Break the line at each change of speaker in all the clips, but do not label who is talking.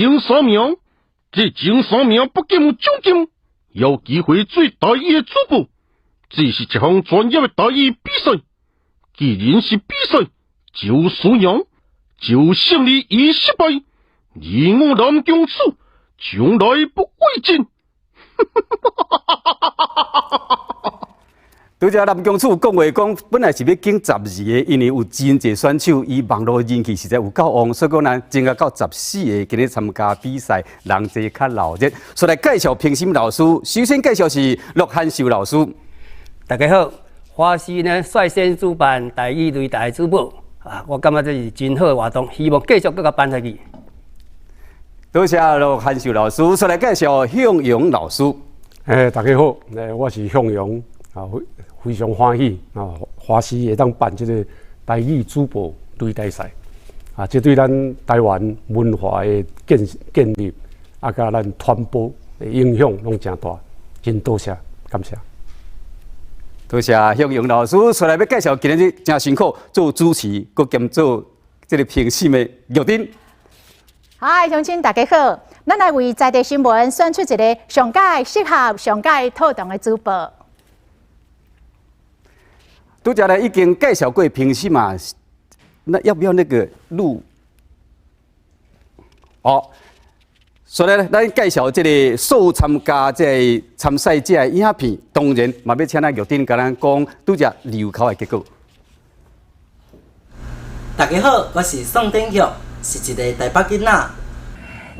前三名，這前三名不僅有獎金，有機會做台語的主播。這是一項專業的台語比賽，既然是比賽，就有輸贏，就有勝利與失敗。你我南宮處，從來不畏戰。
拄才南宮處講話講，本來是欲揀十二个，因為有真濟選手，伊網路人氣實在有夠旺，所以講咱增加到14个今日參加比賽，人濟較鬧熱。所以來介紹評審老師，首先介紹是陸漢秀老師。
大家好，華視呢率先主辦台語擂台主播啊，我感覺這是真好的活動，希望繼續閣共辦下去。
多謝陸漢秀老師，煞來介紹向陽老師。
大家好，我是向陽啊，非常歡喜啊，華視會當辦這个台語主播擂台賽啊，這對咱台灣文化的建立啊，佮咱傳播的影響攏誠大，真多謝，感謝。
多謝向陽老師，出來欲介紹今日誠辛苦做主持，閣兼做這个評審的玉珍。
嗨，鄉親大家好，咱來為在地新聞選出一个上蓋適合、上蓋妥當的主播。
拄才咧已經介紹過評審嘛，那要不要那個錄？哦，所以咧，咱介紹這个所有參加這个參賽者的影片，當然嘛欲請咱玉珍共咱講拄才溜口的結果。
大家好，我是宋典玉，是一个台北囡仔。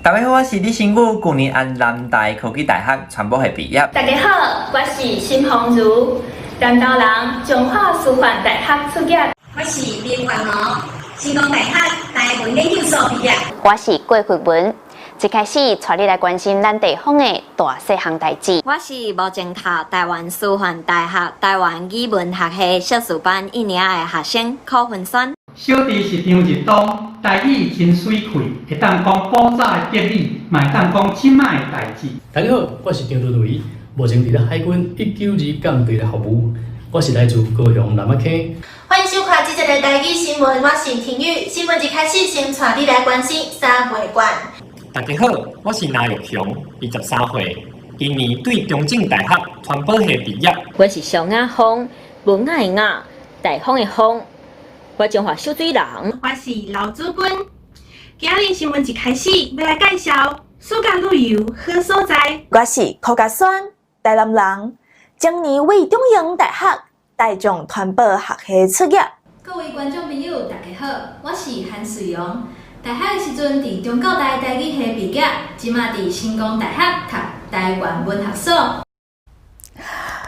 大家好，我是李新宇，舊年按南台科技大學傳播系畢業。
大家好，我是辛芳如，南投人，彰化師範大學畢業。
我是林婉娥，成功大學台文研究所畢業。
我是郭慧文，一開始帶你來關心咱地方的大細項代誌。
我是吳靜頭，台灣師範大學台灣語文學系碩士班一年的學生柯文萱。
小弟是張日東，台語真媠氣，會當講古早的粵語，嘛會當講這擺的代誌。
大家好，我是張如雷，目前佇咧海軍192艦隊來服務。我是來自高雄南仔坑。
歡迎收看這節的台語新聞，我是婷玉。新聞一開始，先帶你來關心三會館。
大家好，我是林玉雄，23歲，今年對中正大學傳播系畢業。
我是蕭亞峰，文雅的雅，大方的方。我彰化秀水人。
我是劉祖君。今日新聞一開始，欲來介紹暑假旅遊好所在。
我是柯家萱，台南人，今年為中央大學大眾傳播學系畢業。
各位觀眾朋友，大家好，我是韓瑞陽。大學的時陣佇中教大台語系畢業，這馬佇成功大學讀台灣文學所。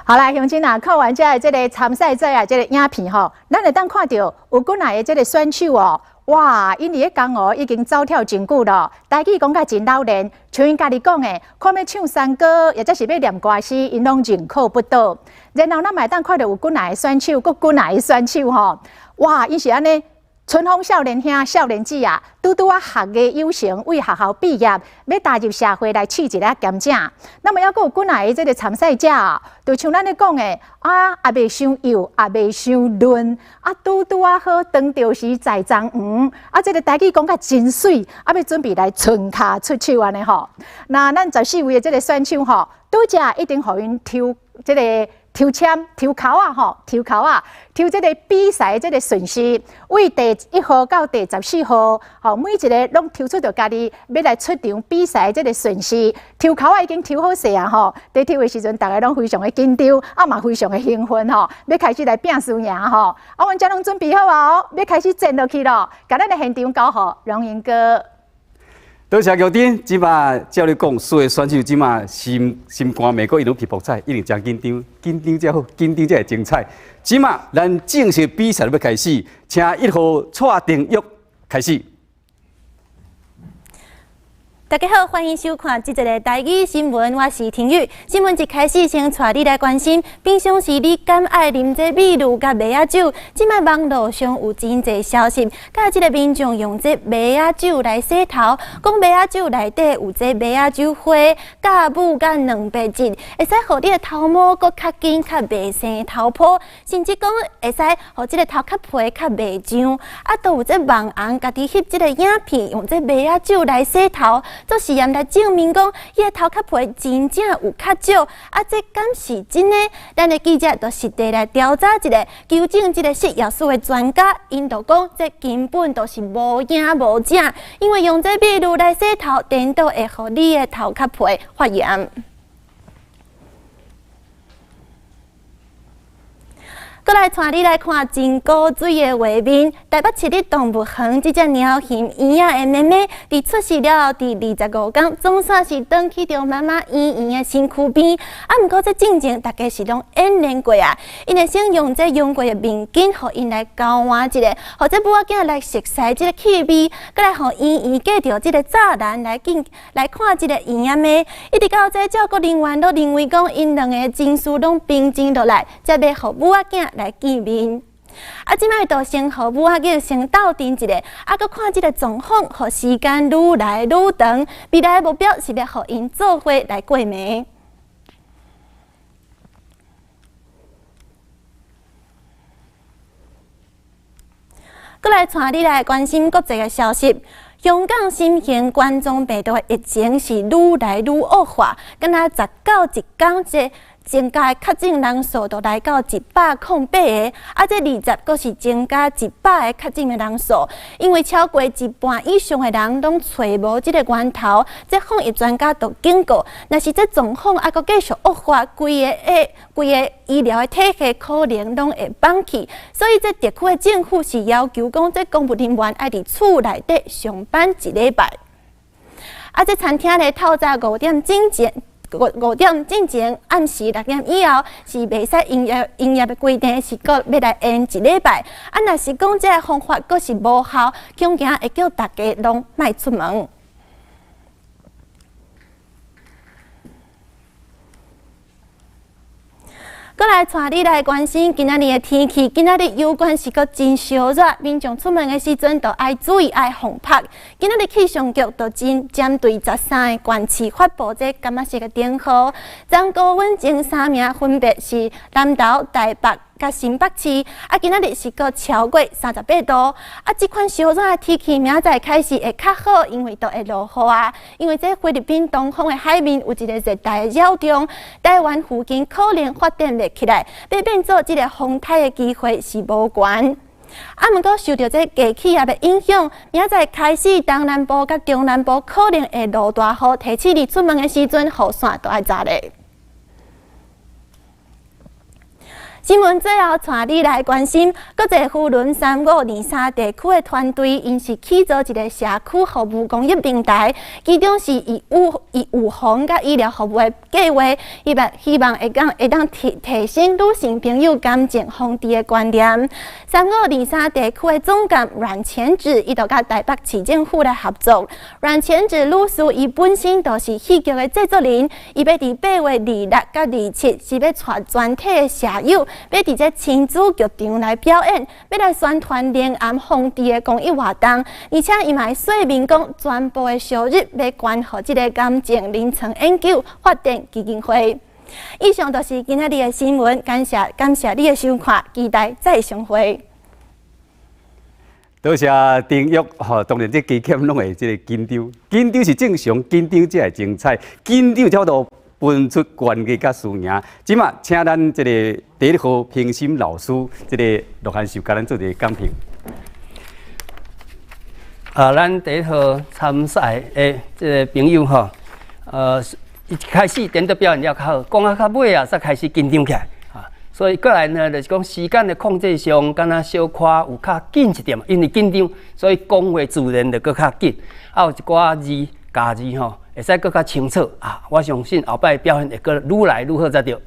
好啦，鄉親啊，看完這个這个參賽者啊，這个影片吼，咱會當看著有幾若个這个選手哦，哇，𪜶佇咧江湖已經走跳真久咯，台語講甲真老練，像𪜶家己講的，看欲唱山歌，抑者是欲念歌詩，𪜶攏認可不倒。然後咱嘛會當看著有幾若个選手，閣幾若个選手吼，哇，𪜶是按呢。春風少年兄、少年姊啊，拄拄仔學業有成，為學校畢業，欲踏入社會來試一下兼正。那麼猶閣有幾若个這个參賽者啊，就像咱咧講的，啊，也袂傷幼，也袂傷嫩，啊，拄拄仔好，當著時在莊園，啊，這个台語講甲真媠，啊，欲準備來伸跤出手按呢吼。那咱14位的這个選手吼，拄才已經予𪜶抽這个抽籤、抽鬮仔吼，抽鬮仔，抽這个比賽這个順序，為第1號到第14號，吼，每一个攏抽出著家己欲來出場比賽這个順序。抽鬮仔已經抽好勢啊吼，佇抽的時陣，逐个攏非常的緊張，啊嘛非常的興奮吼，欲開始來拼輸贏吼。啊，阮遮攏準備好啊，哦，欲開始戰落去咯，共咱的現場交予榮英哥。
多謝玉珍，這馬照你講，所有選手這馬心心肝每個伊攏皮膚彩，一定誠緊張，緊張才好，緊張才會精彩。這馬咱正式比賽欲開始，請1號蔡定玉開始。
大家好，歡迎收看這節的台語新聞，我是婷玉。新聞一開始，先帶你來關心，平常時你敢愛啉這美祿佮麥仔酒？這擺網路上有真濟消息，佮這个民眾用這麥仔酒來洗頭，講麥仔酒內底有這麥仔酒花、酵母佮蛋白質，會使予你的頭毛閣較緊、較袂生頭皮，甚至講會使予這个頭殼皮較袂脹。啊，都有這網紅家己翕這个影片，用這麥仔酒來洗頭。做實驗來證明講，伊的頭殼皮真正有較少。啊，這敢是真的？咱的記者就實地來調查一下，求證這个食藥署的專家，𪜶就講這根本就是無影無影，因為用這秘魯來洗頭，顛倒會予你的頭殼皮發炎。閣來帶你來看真古錐的畫面。台北市立動物園這隻貓熊圓仔的妹妹，佇出世了後，佇25天，總算是轉去著媽媽圓圓的身軀邊。啊，毋過這進前大家是攏演練過啊，𪜶會先用這用過的面巾，予𪜶來交換一下，予這母仔囝來熟悉這个氣味，閣來予圓圓隔著這个柵欄來進來看這个圓仔妹。一直到這照顧人員都認為講，𪜶兩个情緒攏平靜落來，才欲予母仔囝來見面。啊，這擺就先予母仔囝先鬥陣一下，啊，閣看這个狀況，予時間愈來愈長。未來的目標是欲予𪜶做伙來過暝。閣來帶你來關心國際的消息。香港新型冠狀病毒的疫情是愈來愈惡化，敢若19一工這增加的確診人數都來到108個，啊，這20閣是增加100个確診的人數，因為超過一半以上的人攏揣無這个源頭，這防疫專家就警告，若是這狀況猶閣繼續惡化，規个醫療的體系可能攏會崩去，所以這特區的政府是要求講，這公務人員愛佇厝內底上班一禮拜。啊，這餐廳咧透早5點鐘前。五點進前，暗時6點以後是袂使營業，營業的規定是閣欲來延一禮拜。啊，若是講這个方法閣是無效，恐驚會叫大家攏莫出門。閣來帶你來關心今仔日的天氣。今仔日有關是閣真燒熱，民眾出門的時陣就愛注意愛防曬。今仔日氣象局就真針對13个縣市發布這柑仔色的燈號，昨高溫前三名分別是南投、台北佮新北市。啊，今仔日是閣超過38度。啊，這款燒熱的天氣明仔載開始會較好，因為都會落雨啊。因為這菲律賓東方的海面有一个熱帶擾動，台灣附近可能發展袂起來，欲變做這个風颱的機會是無懸。啊，毋過受著這低氣壓的影響，明仔載開始東南部佮中南部可能會落大雨，提醒你出門的時陣雨傘都愛紮咧。新聞最後帶你來關心國際扶輪3523地區的團隊，𪜶是起造一个社區服務公益平台，其中是以預防佮醫療服務的計劃，希望會當提升女性朋友癌症防治的觀念。3523地區的總監阮前志，伊就佮台北市政府來合作。阮前志女士，伊本身就是戲劇的製作人，伊欲佇8月26佮27是欲帶全體的社友，欲佇這親子劇場來表演，欲來宣傳罹癌防治的公益活動，而且伊嘛會說明講，全部的收入欲捐予這个癌症臨床研究發展基金會。以上就是今仔日的新聞，感謝你的收看，期待再相會。
多謝丁玉，吼，當然這加減攏會這个緊張，緊張是正常，緊張才會精彩，緊張才會分出懸崖佮輸贏。這馬請咱這个第一號評審老師，這个羅漢壽，共咱做一个講評。
啊，咱第一號參賽的這个朋友吼，一開始顛倒表現了較好，講啊較尾啊，才開始緊張起來啊。所以過來呢，就是講時間的控制上，敢若小可有較緊一點，因為緊張，所以講話自然就閣較緊。啊，有一寡字咬字吼，會使閣較清楚啊。我相信後擺表現會閣愈來愈好才對。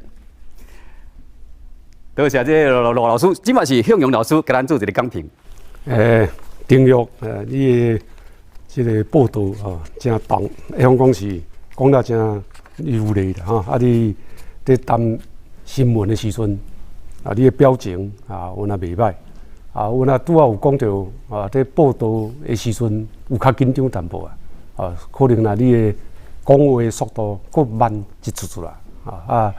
多謝這個羅老師，這馬是向陽老師共咱做一个講評。
丁玉，你的這个報道啊，真重，會曉講是講得真有力啦，吼。啊，你佇談新聞的時陣，啊，你的表情啊，有那袂歹，啊，有那拄仔有講著啊，佇報道的時陣有較緊張淡薄啊，啊，可能若你的講話速度閣慢一撮撮啦，啊，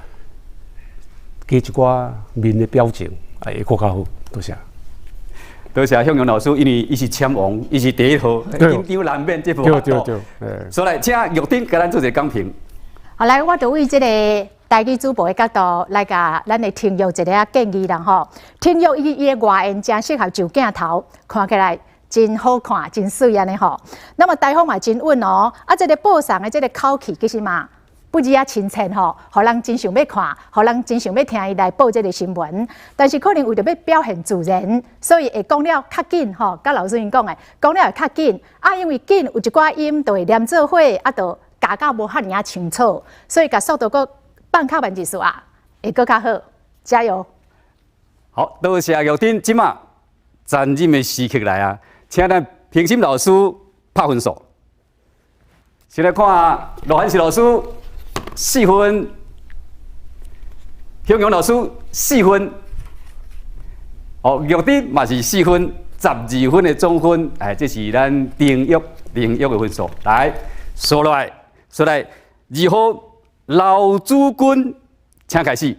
加一寡面的表情，啊，會閣較好。多謝。
多謝向陽老師，因為伊是簽王，伊是第一號，緊張難免這無法度。所以來請玉珍共咱做一個講評。
好來，我就為這個台語主播的角度來共咱的聽友一個建議啦吼。聽友伊的外形誠適合上鏡頭，看起來真好看，真媠按呢吼。那麼台風嘛真穩哦，啊，這個報送的這個口氣其實嘛不止啊親切吼，予人真想欲看，予人真想欲聽伊來報這個新聞。但是可能為著欲表現自然，所以會講了較緊吼。佮老師𪜶講的，講了會較緊啊，因為緊有一寡音就會連做伙，啊，就夾甲無遐爾仔清楚，所以共速度閣放較慢一絲啊，會閣較好。加油！
好，多謝玉珍，這馬殘忍的時刻來啊，請咱評審老師拍分數。先來看羅漢士老師4分，向陽老師四分，哦，玉珍嘛是四分，12分的總分，哎，這是咱丁玉丁玉的分數。來，數落來，數來，2號劉主君，請開始。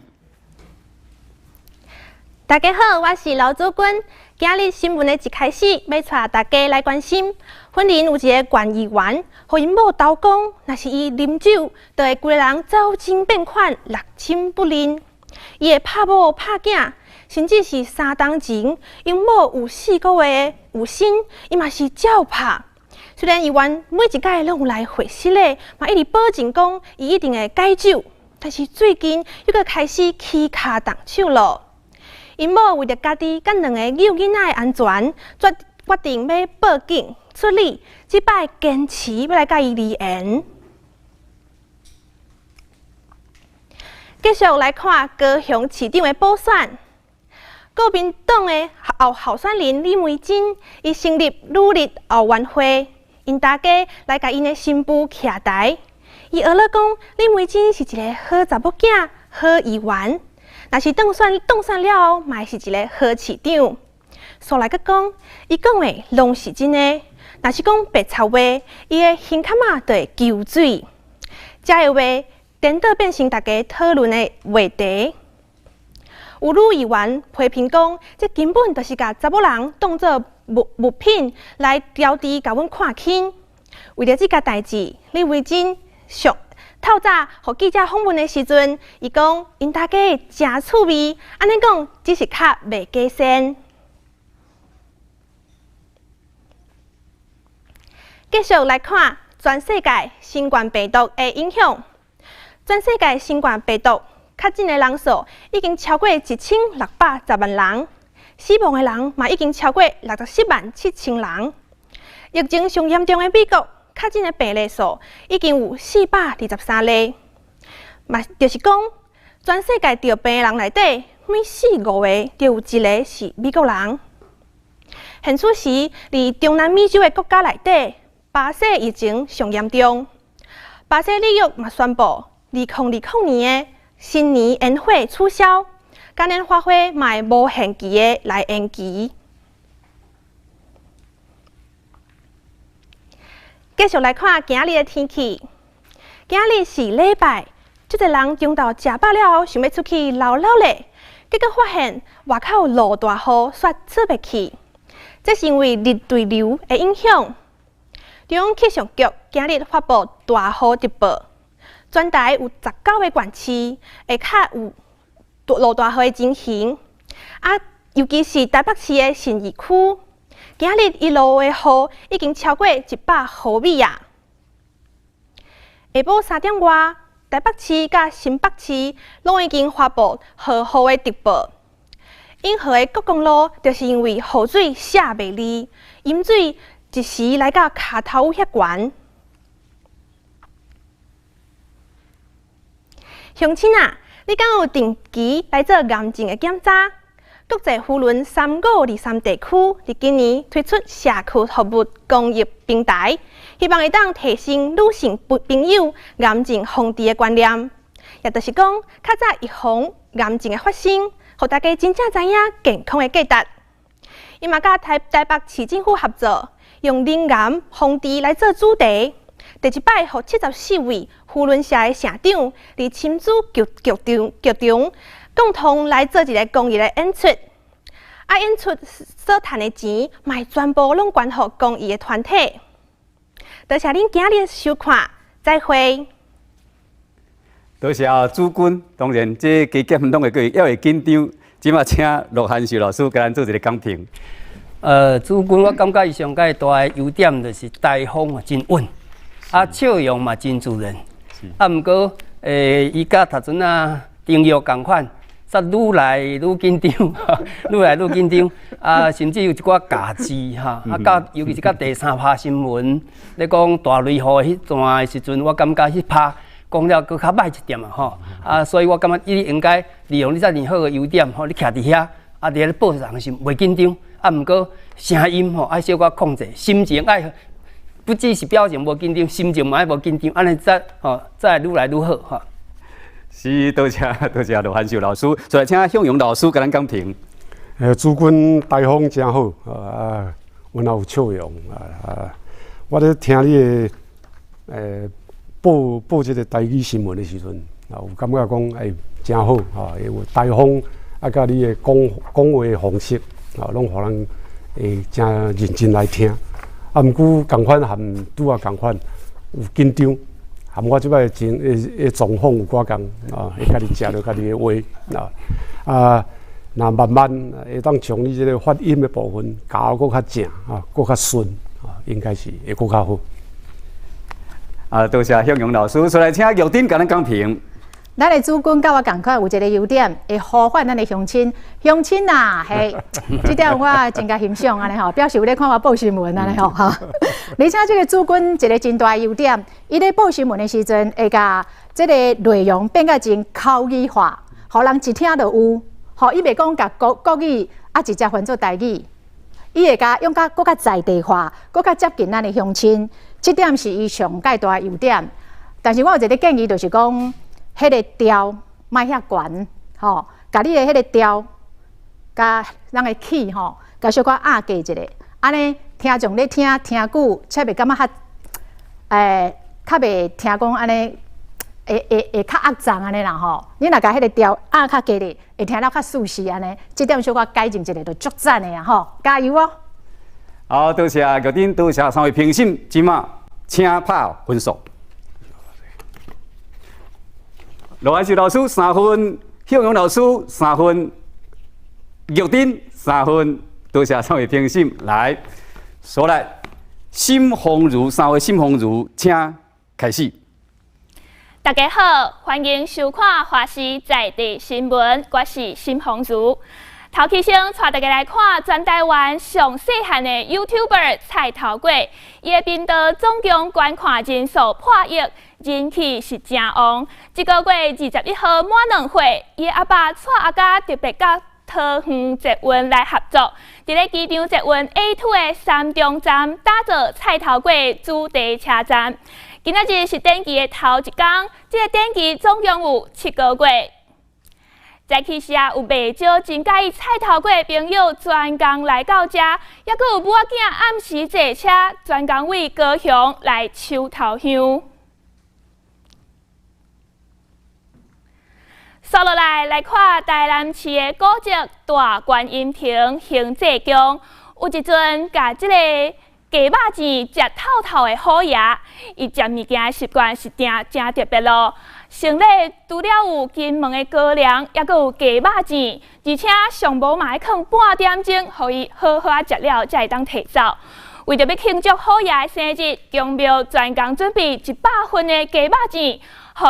大家好，我是劉主君。今日新聞的一開始，欲帶大家來關心，雲林有一个縣議員，予𪜶某投講，若是伊啉酒，就會規个人走精變款，六親不認。伊會拍某拍囝，甚至是3冬前，𪜶某有4個月有身，伊嘛是照拍。雖然議員每一擺攏有來會失禮，嘛一直保證講伊一定會戒酒，但是最近又閣開始起跤動手囉。𪜶某為著家己佮兩個幼囡仔的安全，決定欲報警處理。這擺堅持欲來佮伊離緣。繼續來看高雄市長的補選，國民黨的候選人李梅珍，伊成立女力後援會，𪜶大家來共𪜶的新婦徛台。伊學咧講，李梅珍是一个好查某囝、好議員。若是當選了後，嘛是一个好市長。煞來閣講，伊講的攏是真的。若是講白賊話，伊的胸坎仔就會搝水。這个話顛倒變成大家討論的話題。有女議員批評講，這根本就是共查某人當做物品來調低，共阮看輕。為著這件代誌，李維珍上透早予記者訪問的時陣，伊講𪜶大家誠趣味，按呢講只是較袂假仙。繼續來看全世界新冠病毒的影響。全世界新冠病毒確診的人數已經超過1610萬人，死亡的人嘛已經超過67萬7千人。疫情上嚴重的美國，確診的病例數已經有423例，嘛就是講，全世界著病的人內底，每四五個就有一个是美國人。現此時，佇中南美洲的國家內底，巴西疫情上嚴重。巴西里約嘛宣布，2020年的新年煙火取消，嘉年華會嘛會無限期的來延期。繼續來看今日的天氣。今日是禮拜，足濟人中晝食飽了後，想欲出去溜溜咧，結果發現外口落大雨，煞出袂去。這是因為熱對流的影響。中央氣象局今日發布大雨特報，全台有19個縣市會較有落大雨的情形。啊，尤其是台北市的信義區。今日伊落的雨已經超過100毫米啊！下晡3點外，台北市佮新北市攏已經發布落雨的特報。永和的國光路就是因為雨水卸袂離，淹水一時來到跤頭遐懸。鄉親啊，你敢有定期來做癌症的檢查？國際扶輪3523地區佇今年推出社區服務公益平台，希望會當提升女性朋友癌症防治的觀念，也就是講，較早預防癌症的發生，予大家真正知影健康的價值。伊嘛佮台北市政府合作，用罹癌防治來做主題，第一擺予74位扶輪社的社長佇親子劇場共同來做一个公益的演出。啊，演出所趁的錢，嘛全部攏捐予公益的團體。多謝恁今日收看，再會。
多謝主君，當然這加減攏會閣會猶會緊張，這馬請羅漢秀老師共咱做一个講評。
主君，我感覺伊上蓋大的優點就是台風啊真穩，啊笑容嘛真自然。啊，毋過伊佮頭陣仔丁玉仝款，煞愈來愈緊張，愈來愈緊張。啊，甚至有一寡咬字哈，啊，到尤其是到第三拍新聞，咧講大雷雨彼段的時陣，我感覺彼拍講了閣較䆀一點啊吼。啊，所以我感覺你應該利用你遮爾好的優點吼，你徛佇遐，啊，佇咧報人時袂緊張，啊，毋過聲音吼愛小可控制，心情愛不只是表情無緊張，心情嘛愛無緊張，按呢才吼才會愈來愈好吼。
是，多謝多謝羅漢秀老師，再來請向陽老師共咱講評。
主君台風誠好，啊，阮也有笑容啊啊！我咧聽你的報報這个台語新聞的時陣，啊，有感覺講誠好啊，因為台風啊，佮你的講講話的方式啊，攏予人會誠認真來聽。啊，毋過仝款含拄仔仝款有緊張，含我這擺真的的狀況有寡仝啊，會家己食著家己的話啊啊。若慢慢會當將你這个發音的部分咬閣較正啊，閣較順啊，應該是會閣較好。
啊，多謝向陽老師，出來請玉珍共咱講評。
咱的主君佮我仝款有一个優點，會呼喚咱的鄉親。鄉親啊，嘿，這點我真共欣賞按呢吼，表示有咧看我報新聞按呢吼哈。而且這个主君一个真大的優點，伊咧報新聞的時陣，會共這个內容變甲真口語化，予人一聽就有。吼，伊袂講共國國語啊，直接翻做台語，伊會共用較閣較在地化，閣較接近咱的鄉親，這點是伊上蓋大的優點。但是我有一个建議，就是講，彼个調莫遐懸，吼，共你的彼个調，共咱的氣吼，共小可壓低一下，按呢聽眾咧聽聽久，才袂感覺較，較袂聽講按呢。會會會較齷顫按呢啦吼，你若共彼个調壓較低咧，會聽了較舒適按呢，這點小可改進一下就足讚的啊吼，加油哦！
好，多謝玉珍，多謝三位評審，這馬請拍分數。羅漢秀老師三分，向陽老師三分，玉珍三分，多謝三位評審來，所來，沈鳳如三位沈鳳如，請開始。
大家好，歡迎收看華視在地新聞，我是沈鳳如。頭起先帶大家來看全台灣上細漢的 YouTuber 菜頭粿，伊的頻道總共觀看人數破億，人氣是誠旺。這个月21號滿2歲，伊的阿爸蔡阿嘉特別佮桃園捷運來合作，佇咧機場捷運 A2 的三重站打造菜頭粿主題車站。今仔日是展期的頭一工，這个展期總共有7个月。在其實啊，有袂少真佮意菜頭粿的朋友專工來到遮，猶閣有母仔囝暗時坐車專工為高雄來抽頭香。紲落來來看台南市的古蹟大觀音亭行濟宮，有一尊共這个雞肉醬食透透的虎爺，伊食物件的習慣是誠誠特別囉。先禮除了有金門的高粱，猶閣有雞肉醬，而且上無嘛愛囥半點鐘，予伊好好仔食了，才會當提走。為著欲慶祝虎爺的生日，宮廟專工準備100份的雞肉醬，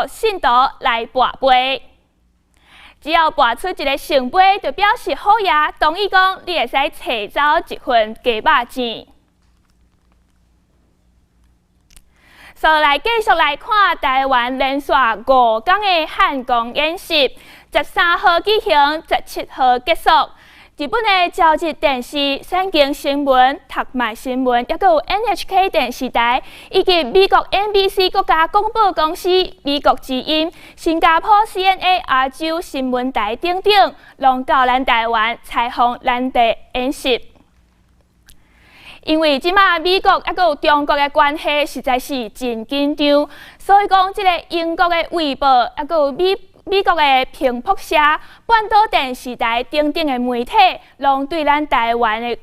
予信徒來跋杯。只要跋出一个聖杯，就表示虎爺同意講，你會使揣走一份雞肉醬。所來繼續來看台灣連續5天的漢光演習，13號舉行，17號結束。日本的朝日電視、產經新聞、讀賣新聞，猶閣有 NHK 電視台，以及美國 NBC 國家廣播公司、美國之音、新加坡 CNA 亞洲新聞台等等，攏到咱台灣採訪咱的演習。因為這馬美國猶閣有中國的關係實在是真緊張，所以講這个英國的衛報，猶閣有美美國的彭博社、半島電視台等等的媒體，攏對咱台灣的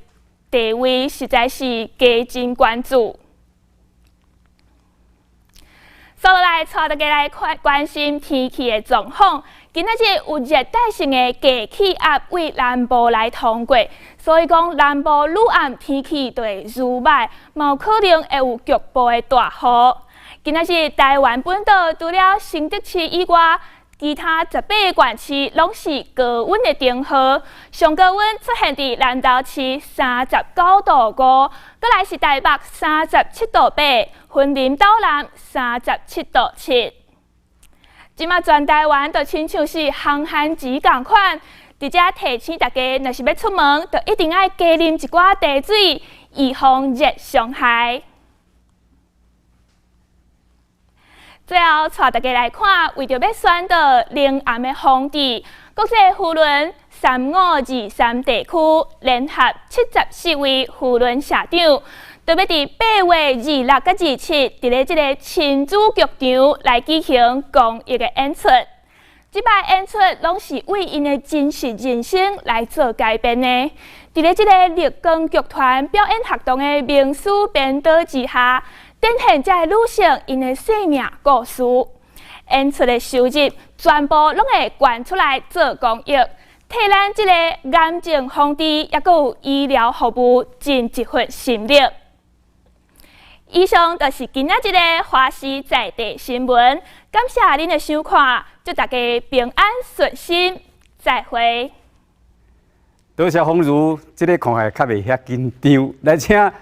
地位實在是加真關注。所以來帶大家來關心天氣的狀況。今仔日有熱帶性的低氣壓對南部來通過，所以講南部雨暗天氣就會愈歹，嘛有可能會有局部的大雨。今仔日台灣本島除了新竹市以外，其他18個縣市攏是高溫的燈號，上高溫出現佇南投市39.5度，閣來是台北37.8度，雲林斗南37.7度。這馬全台灣都親像是寒寒節仝款，佇遮提醒大家，若是欲出門，就一定愛加啉一寡茶水，預防熱傷害。最後，帶大家來看，為著欲宣導罹癌的防治，國際扶輪3523地區聯合74位扶輪社長，就欲佇8月26佮27，佇咧這个親子劇場來舉行公益的演出。這擺演出攏是為𪜶的真實人生來做改編的。佇咧這个綠光劇團表演活動的名師編導之下，展現這个女性𪜶的生命故事，演出的收入全部攏會捐出來做公益，替咱這个癌症防治，抑閣有醫療服務盡一份心力。以上就是今仔日的華視在地新聞，感謝恁的收看，祝大家平安順心，再會。
多謝風如，這个看起來較袂遐緊張，來請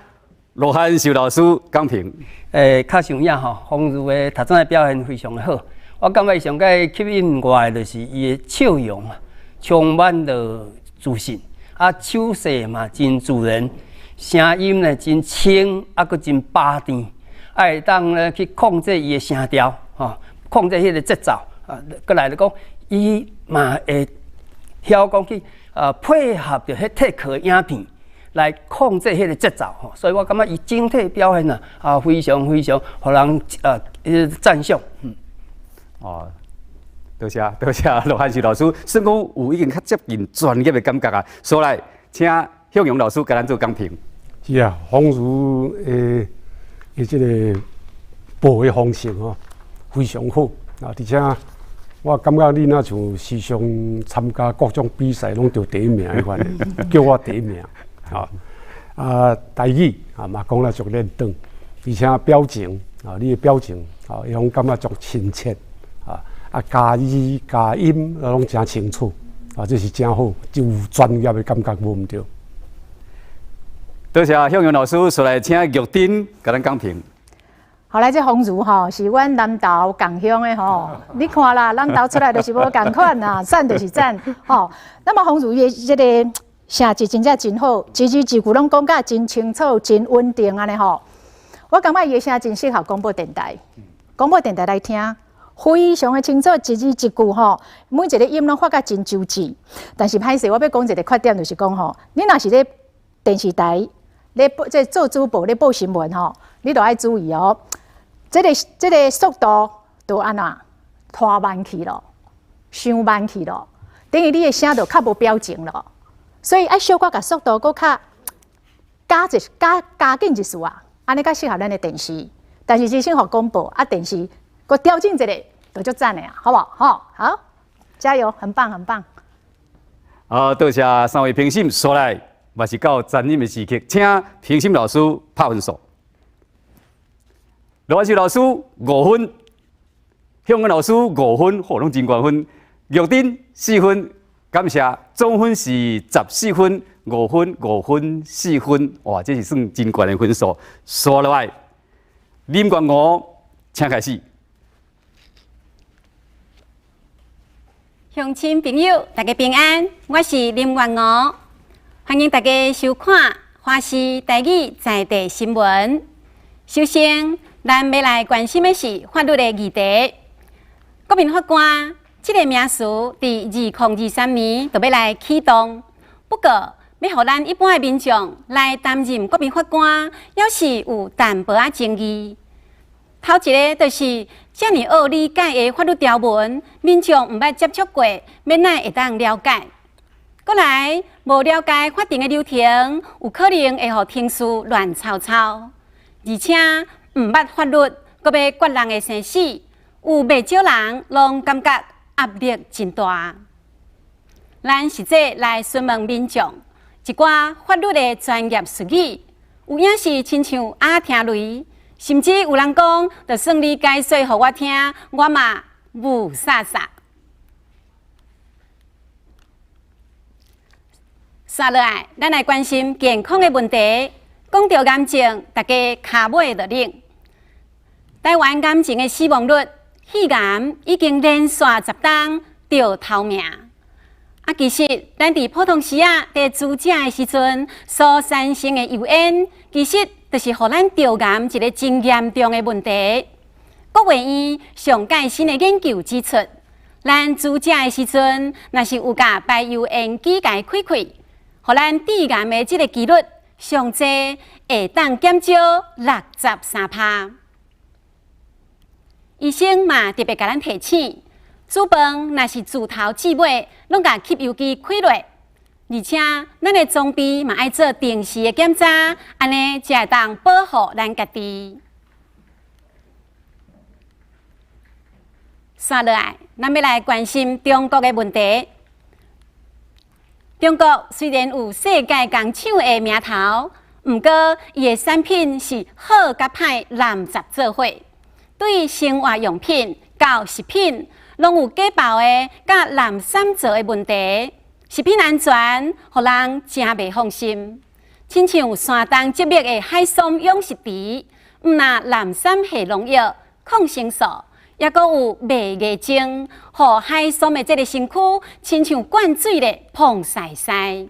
羅漢壽老師講評。
較實有影吼，風如的頭先的表現非常的好。我感覺上蓋吸引我的就是伊的笑容啊，充滿了自信，啊，手勢嘛真自然，聲音呢真清，啊，閣真巴甜，啊，會當咧去控制伊的聲調，吼，控制彼个節奏，啊，閣來就講，伊嘛會曉講去配合著彼退課影片。來控制彼个節奏吼，所以我感覺伊整體表現啊，啊非常非常予人讚賞。
哦，多謝多謝羅漢壽老師，算講有已經較接近專業的感覺啊。所以來請向陽老師共咱做講評。
是啊，風如的的這个報的方式吼非常好啊，而且我感覺你若像時常參加各種比賽，攏得第一名彼款，叫我第一名。啊啊，台語啊嘛講得足輪轉，而且表情啊，你的表情啊，伊攏感覺足親切啊啊，加字加音攏誠清楚啊，這是誠好，就有專業的感覺，無毋對。
多謝向陽老師，紲來請玉珍共咱講評。
後來這風如吼是阮南投仝鄉的吼，你看啦，南投出來就是無仝款啦，讚就是讚吼。那麼風如伊這个聲質真正真好，一字一句攏講甲真清楚、真穩定按呢吼。我感覺伊的聲真適合廣播電台，廣播電台來聽，非常的清楚，一字一句吼，每一个音攏發甲真周至。但是歹勢，我欲講一个缺點，就是講吼，你若是咧電視台咧報，這做主播咧報新聞吼，你著愛注意哦。這个速度都按怎拖慢去咯，傷慢去咯，等於你的聲就較無表情咯。所以愛小可共速度閣較加一加加緊一絲啊，按呢較適合咱的電視。但是只適合廣播啊，電視閣調整一下，就足讚的啊，好無？吼，好，加油，很棒，很棒。
好，多謝三位評審，紲來嘛是到殘忍的時刻，請評審老師拍分數。羅漢壽老師5分，向陽老師5分，嚯，攏真懸分。玉珍4分，感謝，總分是14分，5分、5分、4分，哇，這是算真懸的分數。紲落來，林國吳，請開始。
鄉親朋友，大家平安，我是林月娥，歡迎大家收看華視台語在地新聞。首先，咱欲來關心的是法律的議題。國民法官這个名詞，佇2023年就欲來啟動。不過，欲予咱一般的民眾來擔任國民法官，猶是有淡薄仔爭議。頭一个就是遮爾奧理解的法律條文，民眾毋捌接觸過，欲哪會當了解？閣來，無了解法定的流程，有可能會予程序亂糟糟。而且毋捌法律，閣欲決人的生死，有袂少人攏感覺壓力真大。咱實際來詢問民眾一寡法律的專業術語，有影是親像鴨聽雷，甚至有人講，就算你解說予我聽，我嘛霧煞煞。煞落來，咱來關心健康的問題。講到癌症，大家跤尾就冷。台灣癌症的死亡率，肺癌已經連續10冬著頭名。啊，其實咱佇普通時仔佇煮食的時陣所產生的油煙，其實就是予咱著癌一个真嚴重的問題。國衛院上蓋新的研究指出，咱煮食的時陣，若是有共排油煙機共開開，予咱致癌的這个幾率上濟會當減少63%。醫生嘛特別共咱提醒，煮飯若是自頭至尾攏共吸油機開落，而且咱的裝備嘛愛做定時的檢查，按呢才會當保護咱家己。煞落來，咱欲來關心中國的問題。中國雖然有世界工廠的名頭，毋過伊的產品是好佮歹濫雜做伙，對生活用品到食品，攏有假包的佮濫摠做的問題，食品安全，予人誠袂放心。親像山東浙墨的海參養殖池，毋若濫摠下農藥、抗生素，抑閣有麥芽精，予海參的這个身軀親像灌水咧，膨塞塞。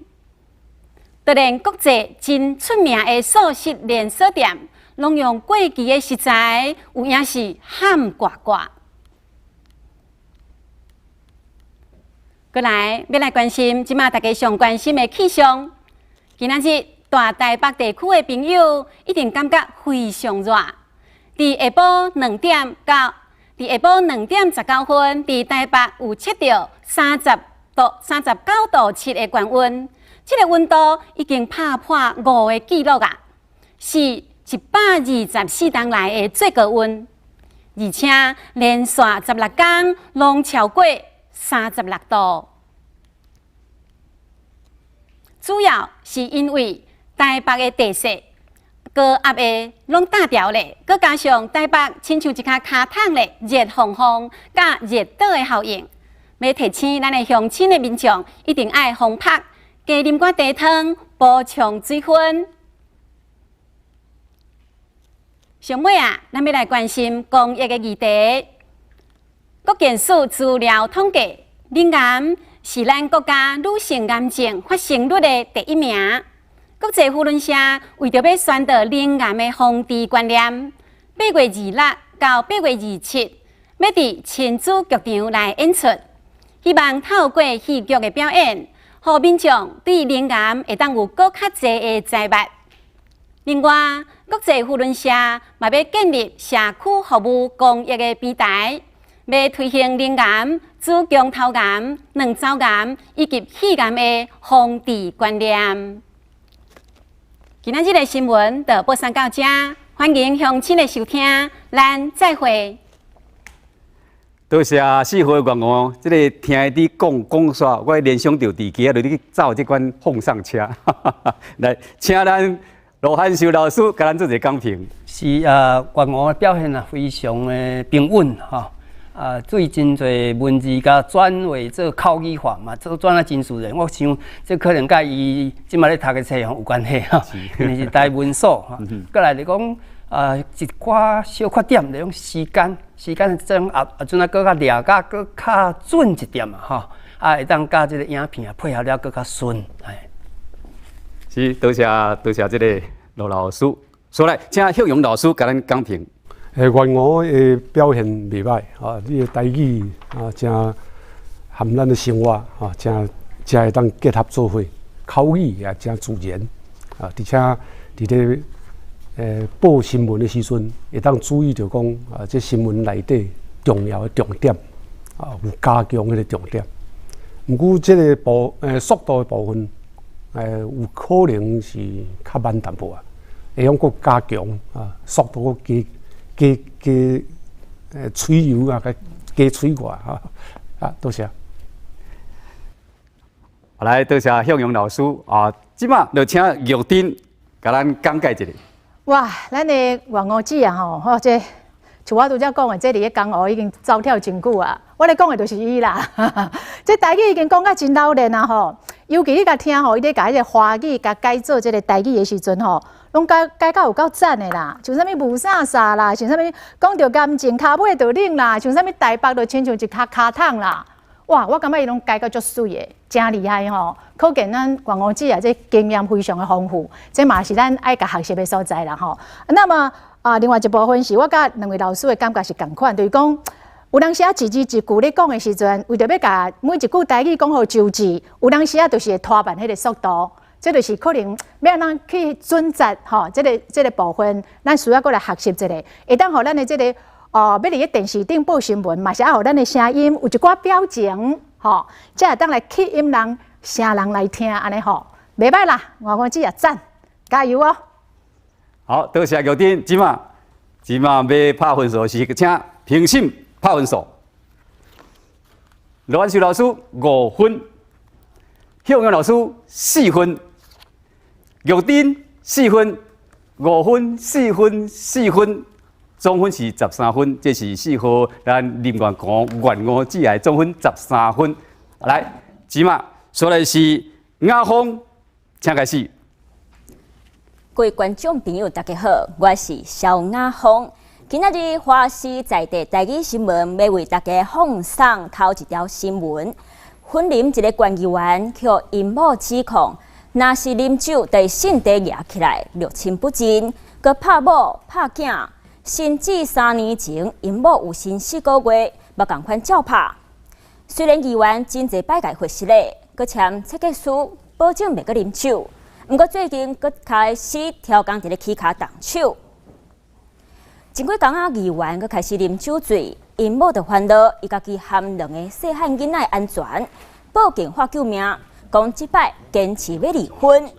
就連國際真出名的素食連鎖店，攏用過期的食材，有影是譀呱呱。閣來，欲來關心這馬大家上關心的氣象。今仔日大台北地區的朋友一定感覺非常熱。佇下晡兩點到，佇下晡2點19分，佇台北有測著30度、39.7度的高溫，這个溫度已經拍破5个紀錄啊，是124冬來的最高溫，而且連續16天攏超過36度。主要是因為台北的地勢高壓的攏搭掉咧，閣加上台北親像一跤跤桶咧，熱烘烘佮熱島的效應，欲提醒咱的鄉親的民眾一定愛防曝，加啉寡茶湯，補充水分。上尾啊，咱欲來關心公益的議題。國健署資料統計，乳癌是咱國家女性癌症發生率的第一名。國際扶輪社為著欲宣導乳癌的防治觀念，8月26到8月27，欲佇親子劇場來演出，希望透過戲劇的表演，予民眾對乳癌會當有閣較濟的知捌。另外，國際扶輪社嘛欲建立社區服務公益的平台，欲推行乳癌、子宮頭癌、卵巢癌以及肺癌的防治觀念。今仔日的新聞就播送到這，歡迎鄉親的收聽，咱再會。
多謝四號的願望，這个聽你講講煞，我聯想著佇機仔，就你去走這款放送車。來，請咱羅漢秀老師共咱做一个講評。
是啊，願望的表現啊，非常的平穩吼。啊，對真濟文字共轉為做口語化嘛，做轉啊真自然。我想這可能佮伊這馬咧讀的冊有關係吼，因為是台文所吼。閣來就講啊，一寡小缺點，就講時間，時間的掌握啊，陣啊閣較掠甲閣較準一點啊吼，啊會當佮這个影片啊配合了閣較順。哎，
是，多謝多謝這个羅老師。所來，請向陽老師共咱講評。
欸，願我的表現袂䆀，啊，你的台語啊，誠含咱的生活，啊，誠誠會當結合做伙，口語也誠自然，啊，而且佇咧報新聞的時陣，會當注意著講啊，這新聞內底重要的重點啊，有加強彼個重點。毋過這个速度的部分，有可能是較慢淡薄啊，會用閣加強啊，速度閣加加加吹油啊，加加吹過啊，啊，多謝。
來，多謝向陽老師啊，這馬就請玉珍共咱講解一下。
哇，咱的阮娥姊啊吼，吼這像我拄才講的，這佇咧江湖已經走跳真久啊。我咧講的就是伊啦。這台語已經講甲真老練啊吼，尤其你共聽吼，伊咧共彼个華語共改做這个台語的時陣吼，攏改改到有夠讚的啦。像啥物霧煞煞啦，像啥物講著感情，跤尾就冷啦，像啥物台北就親像一跤跤桶啦。哇，我感覺伊攏改到足媠的，誠厲害吼！可見咱阮娥姊啊，這經驗非常的豐富，這嘛是咱愛共學習的所在啦吼。那麼啊，另外一部分是我佮兩位老師的感覺是仝款，就是講有當時啊，一字一句咧講的時陣，為著欲共每一句台語講予周至，有當時啊，就是會拖慢彼个速度，這就是可能欲按怎去準則吼，這个部分，咱需要閣來學習一下，會當予咱的這个。哦，欲佇咧電視頂報新聞，嘛是愛予咱的聲音有一寡表情，吼，才會當來吸引人、聲人來聽，按呢吼，袂䆀啦，阮娥姊也讚，加油哦！
好，多謝玉珍，這馬這馬欲拍分數是請評審拍分數。羅安秀老師五分，向陽老師四分，玉珍四分，五分、四分、四分。總分是13分，這是四號咱林元娥阮娥姊的總分13分。來，這馬煞來是雅芳，請開始。
各位觀眾朋友，大家好，我是蕭雅芳。今仔日華視在地台語新聞欲為大家放送頭一條新聞：雲林一个縣議員予𪜶某指控，若是啉酒，就性地夯起來，六親不認，閣拍某拍囝。甚至3年前，𪜶某有身四个月，嘛仝款照拍。雖然議員真濟擺共發誓咧，閣簽切結書，保證袂閣啉酒。毋過最近閣開始刁工佇咧起跤動手。前幾工啊，議員閣開始啉酒醉，𪜶某就煩惱，伊家己含兩個細漢囡仔的安全，報警喊救命，講這擺堅持欲離婚。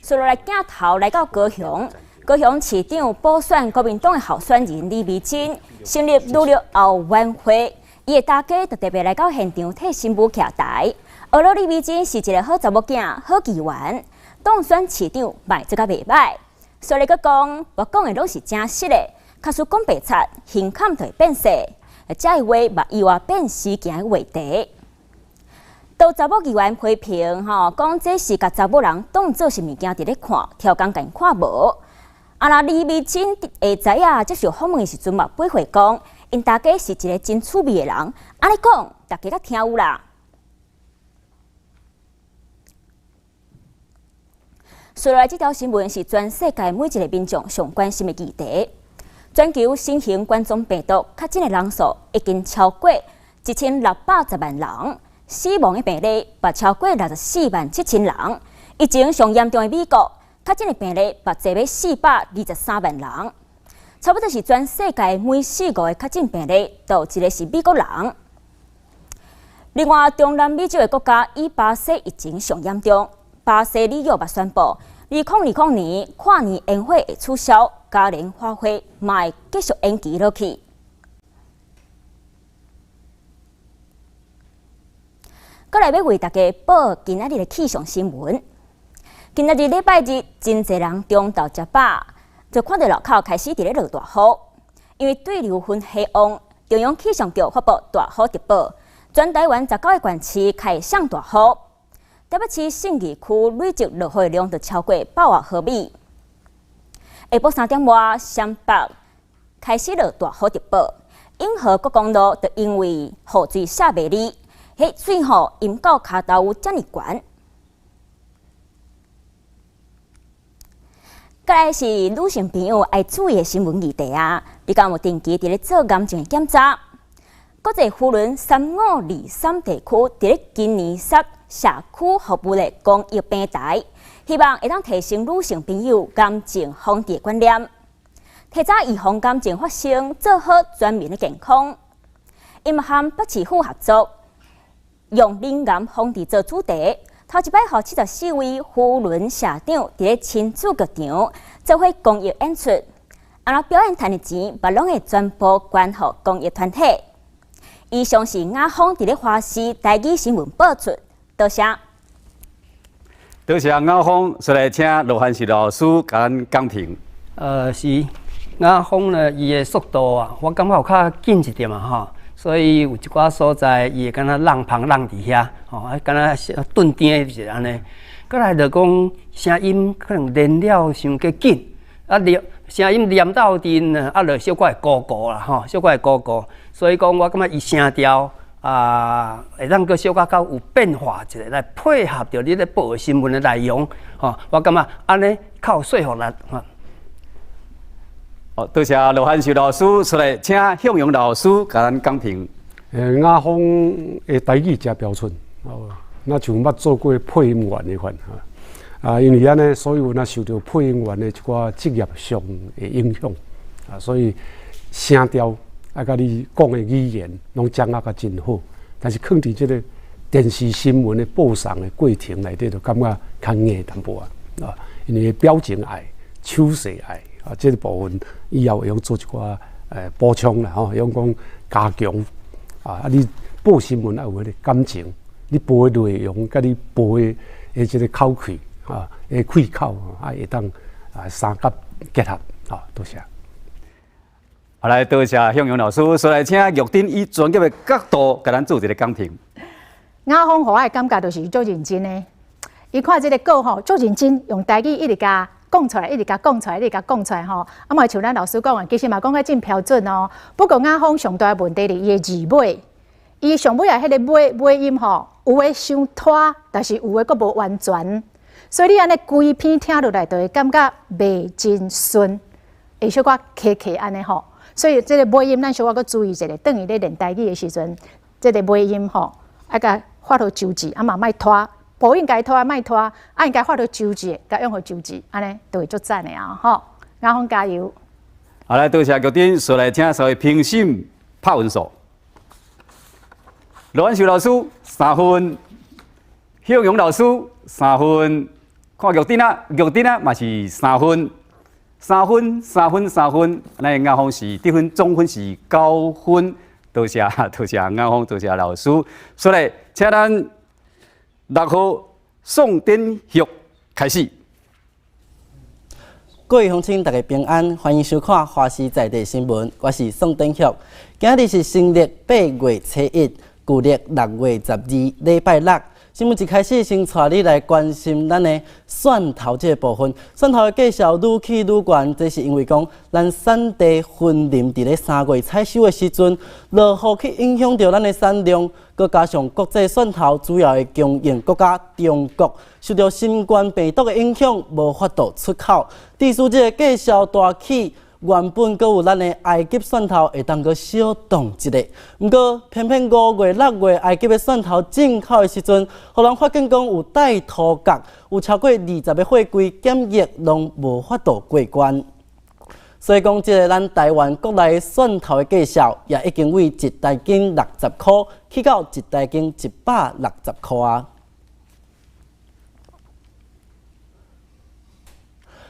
接落來鏡頭來到高雄，高雄市長補選國民黨的候選人李眉蓁成立女力後援會，伊的大家就特別來到現場替新婦徛台。呵囉李眉蓁是一个好查某囝、好議員，當選市長嘛做甲袂䆀。所以閣講，我講的攏是誠實的，假使講白賊，胸坎就會變細，這个話嘛意外變時行的話題。都查某議員批評吼，講這是共查某人當做是物件佇咧看，刁工共𪜶看無。啊，若李眉蓁會知影接受訪問的時陣嘛，回話講，𪜶大家是一个真趣味的人，按呢講，大家較聽有啦。接落來這條新聞是全世界每一个民眾上關心的議題。全球新型冠狀病毒確診的人數已經超過1610萬人。死亡的病例嘛超過64萬7千人，疫情上嚴重的美國，確診的病例嘛濟欲423萬人，差不多是全世界每四五个確診病例就有一个是美國人。另外，中南美洲的國家以巴西疫情上嚴重，巴西里約嘛宣布，2020年跨年煙火會取消，嘉年華會嘛會繼續延期落去。閣來欲為大家報今仔日的氣象新聞。今仔日禮拜日，真濟人中晝食飽，就看著路口開始佇咧落大雨。因為對流雲系旺，中央氣象局發布大雨特報，全台灣19个縣市開上大雨。台北市信義區累積落雨量就超過100外毫米。下晡3點外，雙北開始落大雨特報，永和國公路就因為雨水下袂離。彼水吼淹到跤頭有遮爾懸。閣來是女性朋友愛注意的新聞議題啊！你敢有定期佇咧做癌症的檢查？國際扶輪3523地區佇咧今年設社區服務的公益平台，希望會當提升女性朋友癌症防治的觀念，提早預防癌症發生，做好全面的健康。𪜶嘛和北市府合作，用乳癌防治做主題，頭一擺予74位扶輪社長佇咧親子劇場做伙公益演出，按怎表演賺的錢，嘛攏會全部捐予公益團體。以上是雅芳佇咧華視台語新聞報出，多謝。
多謝雅芳，煞來請羅漢樹老師共咱講評。
是雅芳呢，伊的速度啊，我感覺有較緊一點啊，吼。所以有一寡所在，伊會敢若浪芳浪佇遐，吼，啊，敢若頓定就是按呢。閣來就講聲音可能連了傷過緊，啊，連聲音連鬥陣，啊，就小可會糊糊啦，吼，小可會糊糊。所以講，我感覺伊聲調啊，會當閣小可較有變化一下，來配合著你咧報的新聞的內容，吼，我感覺按呢較有說服力，吼。
好，多謝羅漢樹老師出來，請向陽老師共咱講評。
雅芳的台語誠標準，哦，若像捌做過配音員的款，啊，因為按呢，所以阮也受著配音員的一寡職業上的影響，啊，所以聲調啊，佮你講的語言攏掌握甲真好，但是囥佇這個電視新聞的報送的過程內底，就感覺較硬淡薄仔，啊，因為表情愛，手勢愛。啊，這個部分以後會用做一寡補充啦，吼，用講加強啊。你報新聞愛有彼個感情，你報的內容佮你報的這個口氣啊，的氣口啊，會當啊三甲結合啊，多謝。
好來，多謝向陽老師，煞來請玉珍以專業的角度共咱做一個講評。
雅芳予我的感覺就是足認真的，伊看這個稿吼，足認真，用台語一直共講出來，一直共講出來，一直共講出來吼。啊，嘛像咱老師講的，其實嘛講甲真標準哦。不過雅芳上大的問題是伊的字尾，伊上尾仔彼个尾尾音吼，有的傷拖，但是有的閣無完全，所以你按呢規篇聽落來，就會感覺袂真順，會小可卡卡按呢吼。所以這个尾音咱小可閣注意一下，當伊咧練台語的時陣，這个尾音吼，愛共發予周至，啊嘛莫拖。不應該拖，莫拖，啊應該發予周至，共用予周至，按呢就會足讚的啊！吼，雅芳加油！
好來，多謝玉珍，煞來請三位評審拍分數。羅安秀老師三分，向陽老師三分，看玉珍啊，玉珍啊嘛是三分，三分，三分，三分，咱雅芳是得分總分是9分，多謝多謝雅芳，多謝老師。煞來請咱6號宋典玉開始。
各位鄉親，大家平安，歡迎收看華視在地新聞，我是宋典玉。今日是新曆8月初1，舊曆6月12，禮拜六。新聞一開始，先帶你來關心咱的蒜頭這個部分。蒜頭的價數愈起愈懸，這是因為講咱產地雲林佇咧3月採收的時陣，落雨去影響著咱的產量，閣加上國際蒜頭主要的供應國家中國受著新冠病毒的影響，無法度出口，致使這個價數大起。原本閣有咱的埃及蒜頭會當閣小凍一下，毋過偏偏5月、6月埃及的蒜頭進口的時陣，予人發現講有帶塗角，有超過20個貨櫃檢疫攏無法度過關。所以講，這个咱台灣國內蒜頭的價數也已經為一公斤60箍起到一公斤160箍啊。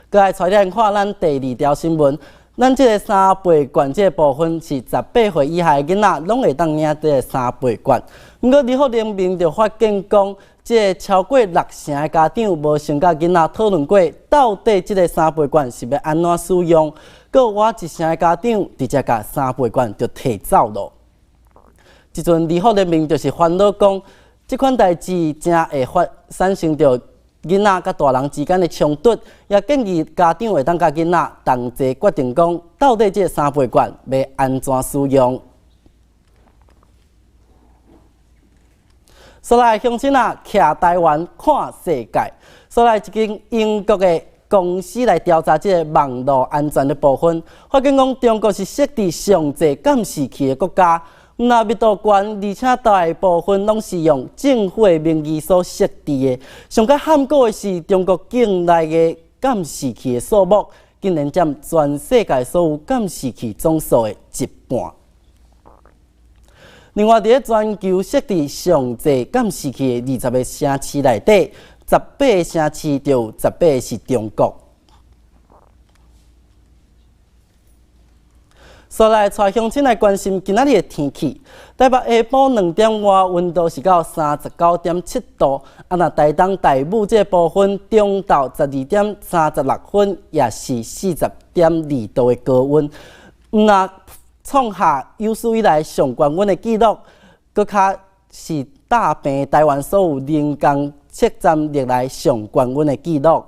閣來帶你看咱第二條新聞，咱這个三倍券這个部分是18歲以下的囡仔攏會當領這个三倍券。毋過，立法聯盟就發現講，這个超過6成的家長無先佮囡仔討論過，到底這个三倍券是欲按怎使用？閣有倚一成的家長直接共三倍券就提走囉。這陣立法聯盟就是煩惱講，這款代誌誠會發產生著囡仔佮大人之間的衝突，也建議家長會當佮囡仔同齊決定講，到底這三倍券欲按怎使用。煞來鄉親啊，徛台灣看世界。煞來一間英國的公司來調查這个網路安全的部分，發現講中國是設置上濟監視器的國家。若密度懸，而且大部分攏是用政府的名義所設置的。上較罕見的是，中國境內的監視器的數目，竟然佔全世界所有監視器總數的一半。另外，佇咧全球設置上濟監視器的20個城市內底，18個城市就有18個是中國。紲來帶鄉親來關心今仔日的天氣。台北下晡2點外溫度是到39.7度，啊，若台東大武這個部分中晝12點36分也是40.2度的高溫，毋若創下有史以來上懸溫的紀錄，閣較是打平台灣所有人工測站歷來上懸溫的紀錄。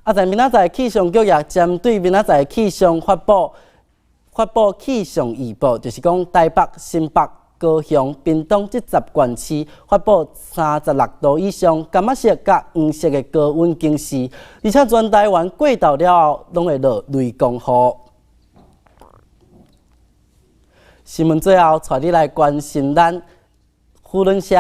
啊，在明仔載氣象局也針對明仔載氣象發布氣象預報，就是講台北、新北、高雄、屏東這10縣市發布36度以上柑仔色佮黃色的高溫警示，而且全台灣過晝了後攏會落雷公雨。新聞最後，帶你來關心咱扶輪社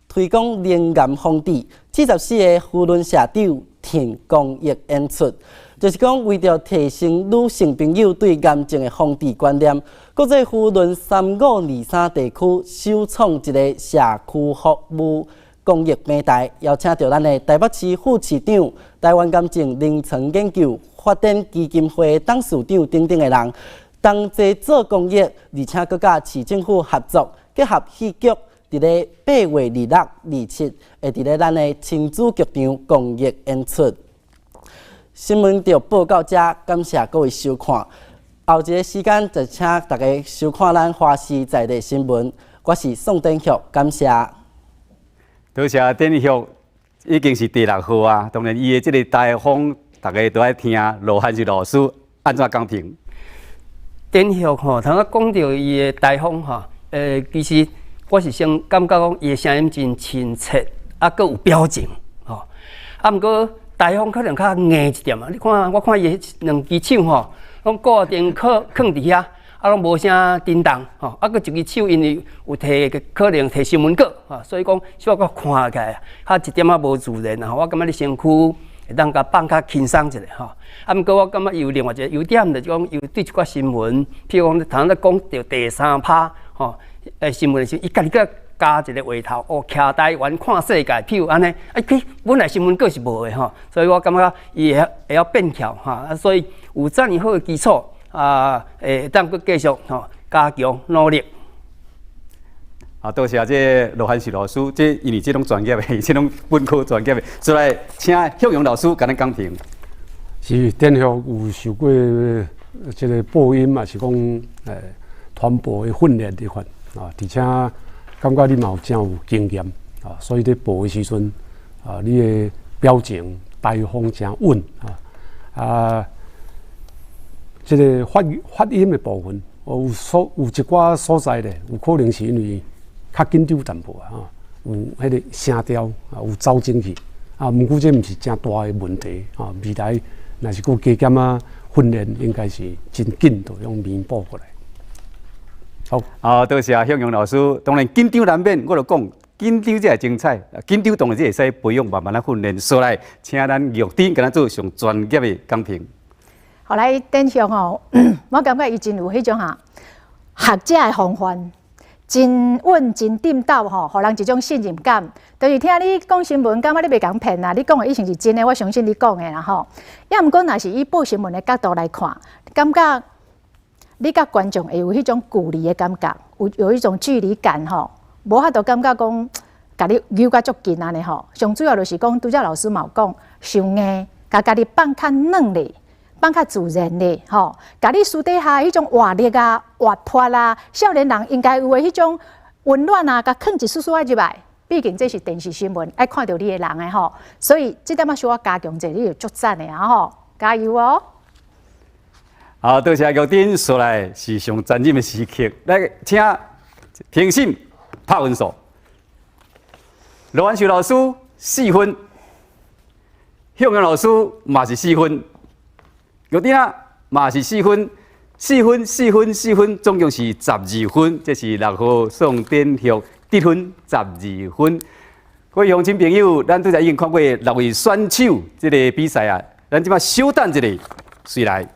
推廣靈癌防治，74個扶輪社長挺公益演出，就是講為著提升女性朋友對癌症的防治觀念，國際扶輪3523地區首創一個社區服務公益平台，邀請著咱的台北市副市長、台灣癌症臨床研究發展基金會董事長等等的人，同齊做公益，而且閣佮市政府合作，結合戲劇，佇咧8月26、27，會佇咧咱的親子劇場公益演出。新聞就報到這，感謝各位收看。後一个時間就請大家收看咱華視在地新聞。我是宋典旭，感謝。
多謝典旭，已經是第六號啊。當然，伊的這個台風，大家都愛聽。羅漢是老師按怎講評？
典旭吼，頭仔講著伊的台風吼，其實我是先感覺講伊的聲音真親切，啊，閣有表情，吼。啊，毋過台風可能較硬一點啊。你看，我看伊兩支手吼，攏固定囥囥佇遐，啊，攏無啥震動，吼。啊，閣一支手因為有提可能提新聞稿，吼，所以講小可看起來較一點仔無自然啊。我感覺你身軀會當共放較輕鬆一下，吼。啊，毋過我感覺伊有另外一個優點，就是講伊有對一寡新聞，譬如講你頭先講著第三趴，吼，新聞的時，伊家己閣加一個話頭，哦，徛台灣看世界，譬如按呢，啊，佢本來新聞稿是無的吼，所以我感覺伊會曉變巧吼，啊，所以有遮爾好的基礎，啊，會當閣繼續吼加強努力。
啊，多謝這羅漢樹老師，這因為這攏專業的，這攏本科專業的，所以請向陽老師共咱講評。
是，典旭有受過這個播音嘛，是講傳播的訓練這款啊，而且感覺你嘛有真有經驗啊，所以佇播的時陣啊，你的表情台風誠穩啊，啊，這個發音的部分，有一寡所在咧，有可能是因為較緊張淡薄啊，有彼個聲調啊，有走進去啊，毋過這毋是誠大的問題啊，未來若是閣加減仔訓練，應該是真緊就用彌補過來。好，
啊，多謝向陽老師。當然緊張難免，我就講緊張才會精彩，緊張當然這會使培養，慢慢仔訓練。所以，請咱玉珍共咱做上專業的講評。
後來典旭吼，我感覺伊真有彼種哈學者的風範，真穩真顛倒吼，予人一種信任感。就是聽你講新聞，感覺你袂共騙啦，你講的一定是真的，我相信你講的啦吼。抑毋過，若是以報新聞的角度來看，感覺你佮觀眾會有彼種距離的感覺，有一種距離感吼，無法度感覺講共你扭甲足近按呢吼。上主要就是講，拄才老師嘛有講，傷硬，共家己放較軟咧，放較自然咧，吼，共你私底下彼種活力啊、活潑啊，少年人應該有的彼種溫暖啊，共囥一絲絲仔入來。畢竟這是電視新聞，愛看著你的人的吼，所以這點仔小可加強者，你就足讚的啊吼，加油哦！
好，多謝玉珍，紲來是上殘忍的時刻，來請評審拍分數。羅安秀老師4分，向陽老師嘛是4分，玉珍啊嘛是4分，四分、四分、四分，總共是十二分。這是六號宋典旭得分十二分。各位鄉親朋友，咱拄才已經看過六位選手這个比賽啊，咱這擺稍等一下，隨來。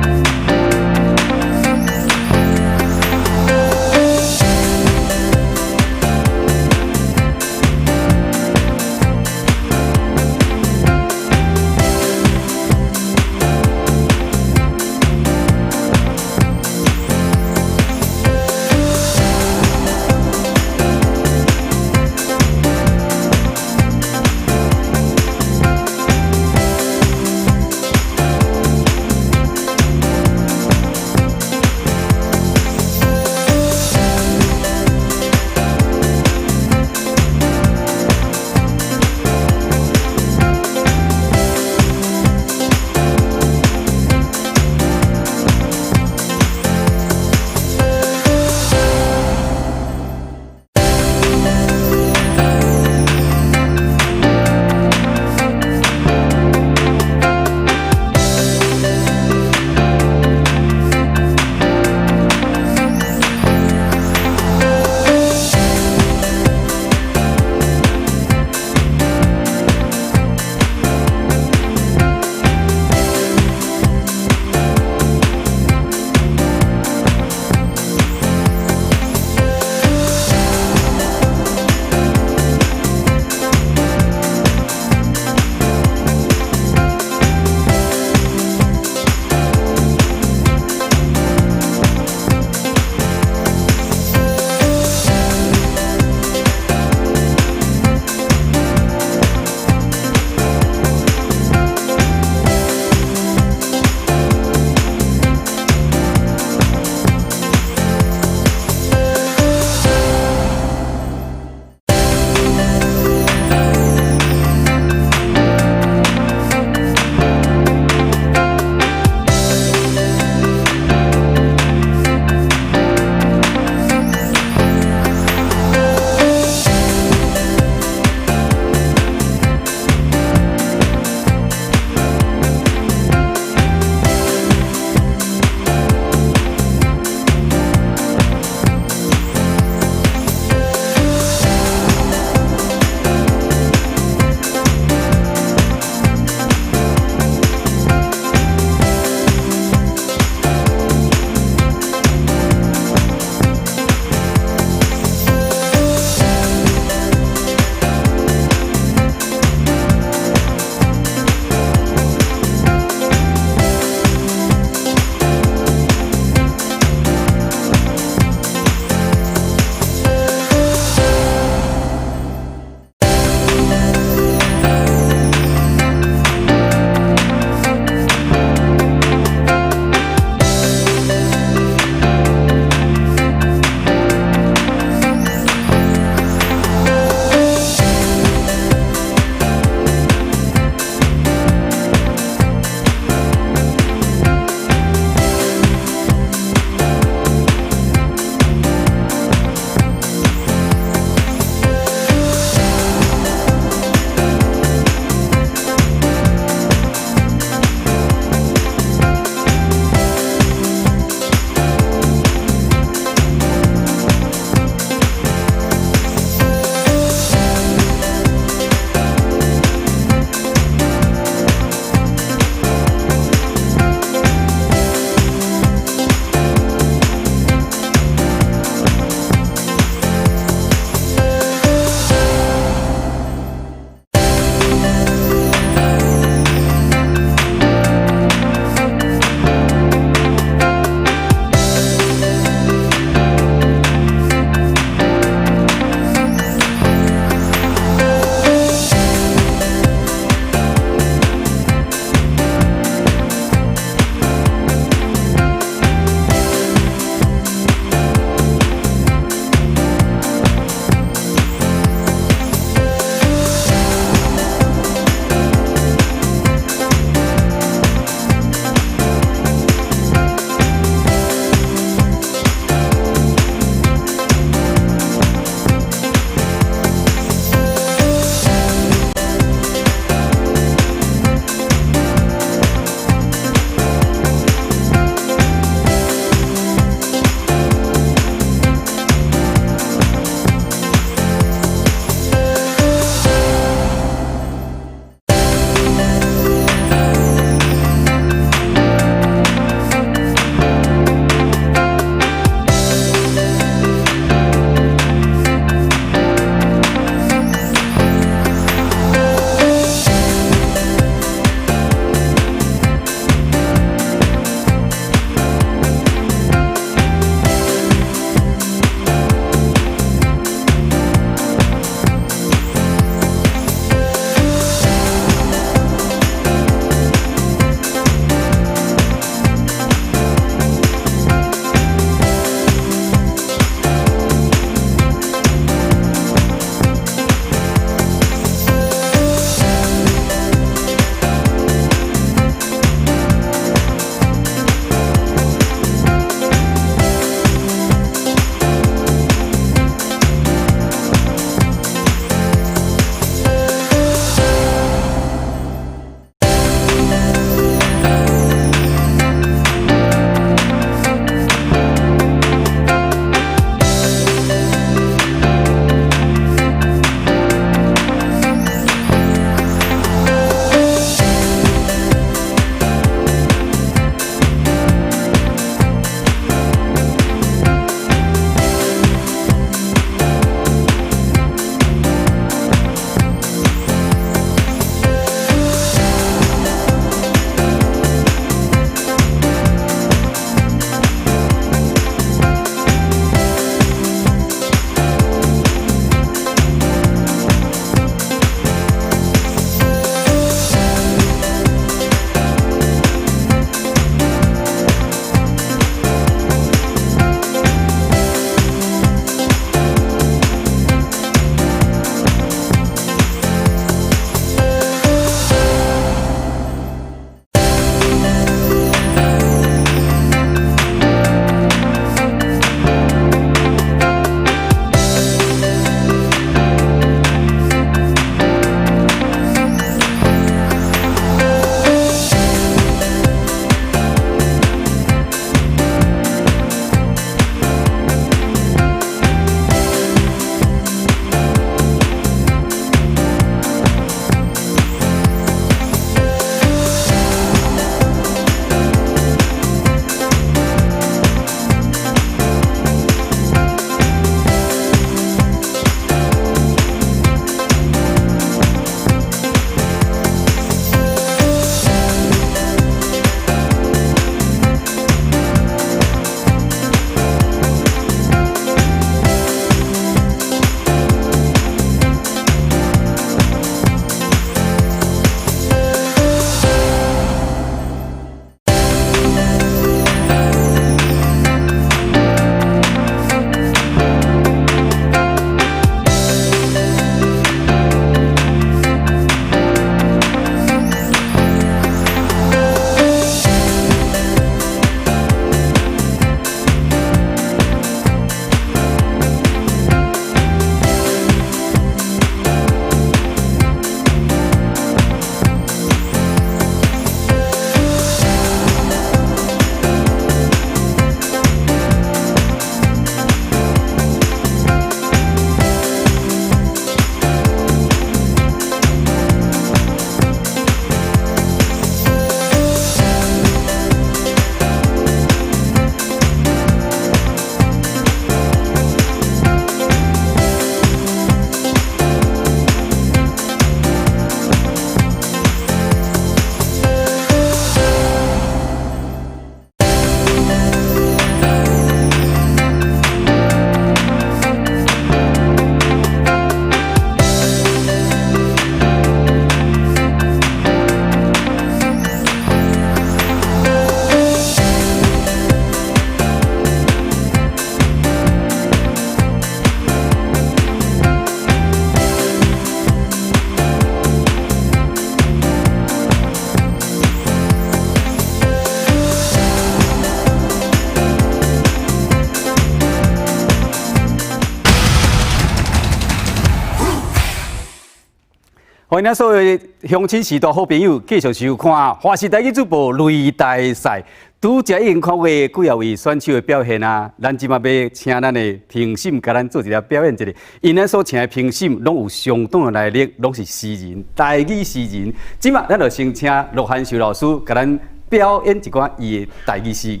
歡迎咱所有鄉親序大好朋友繼續收看《華視台語主播擂台賽》。拄才已經看過幾仔位選手的表現啊，咱這馬欲請咱的評審共咱做一下表演一下。𪜶咱所請的評審攏有相當的來歷，攏是詩人，台語詩人。這馬咱就先請羅漢秀老師共咱表演一寡伊的台語詩。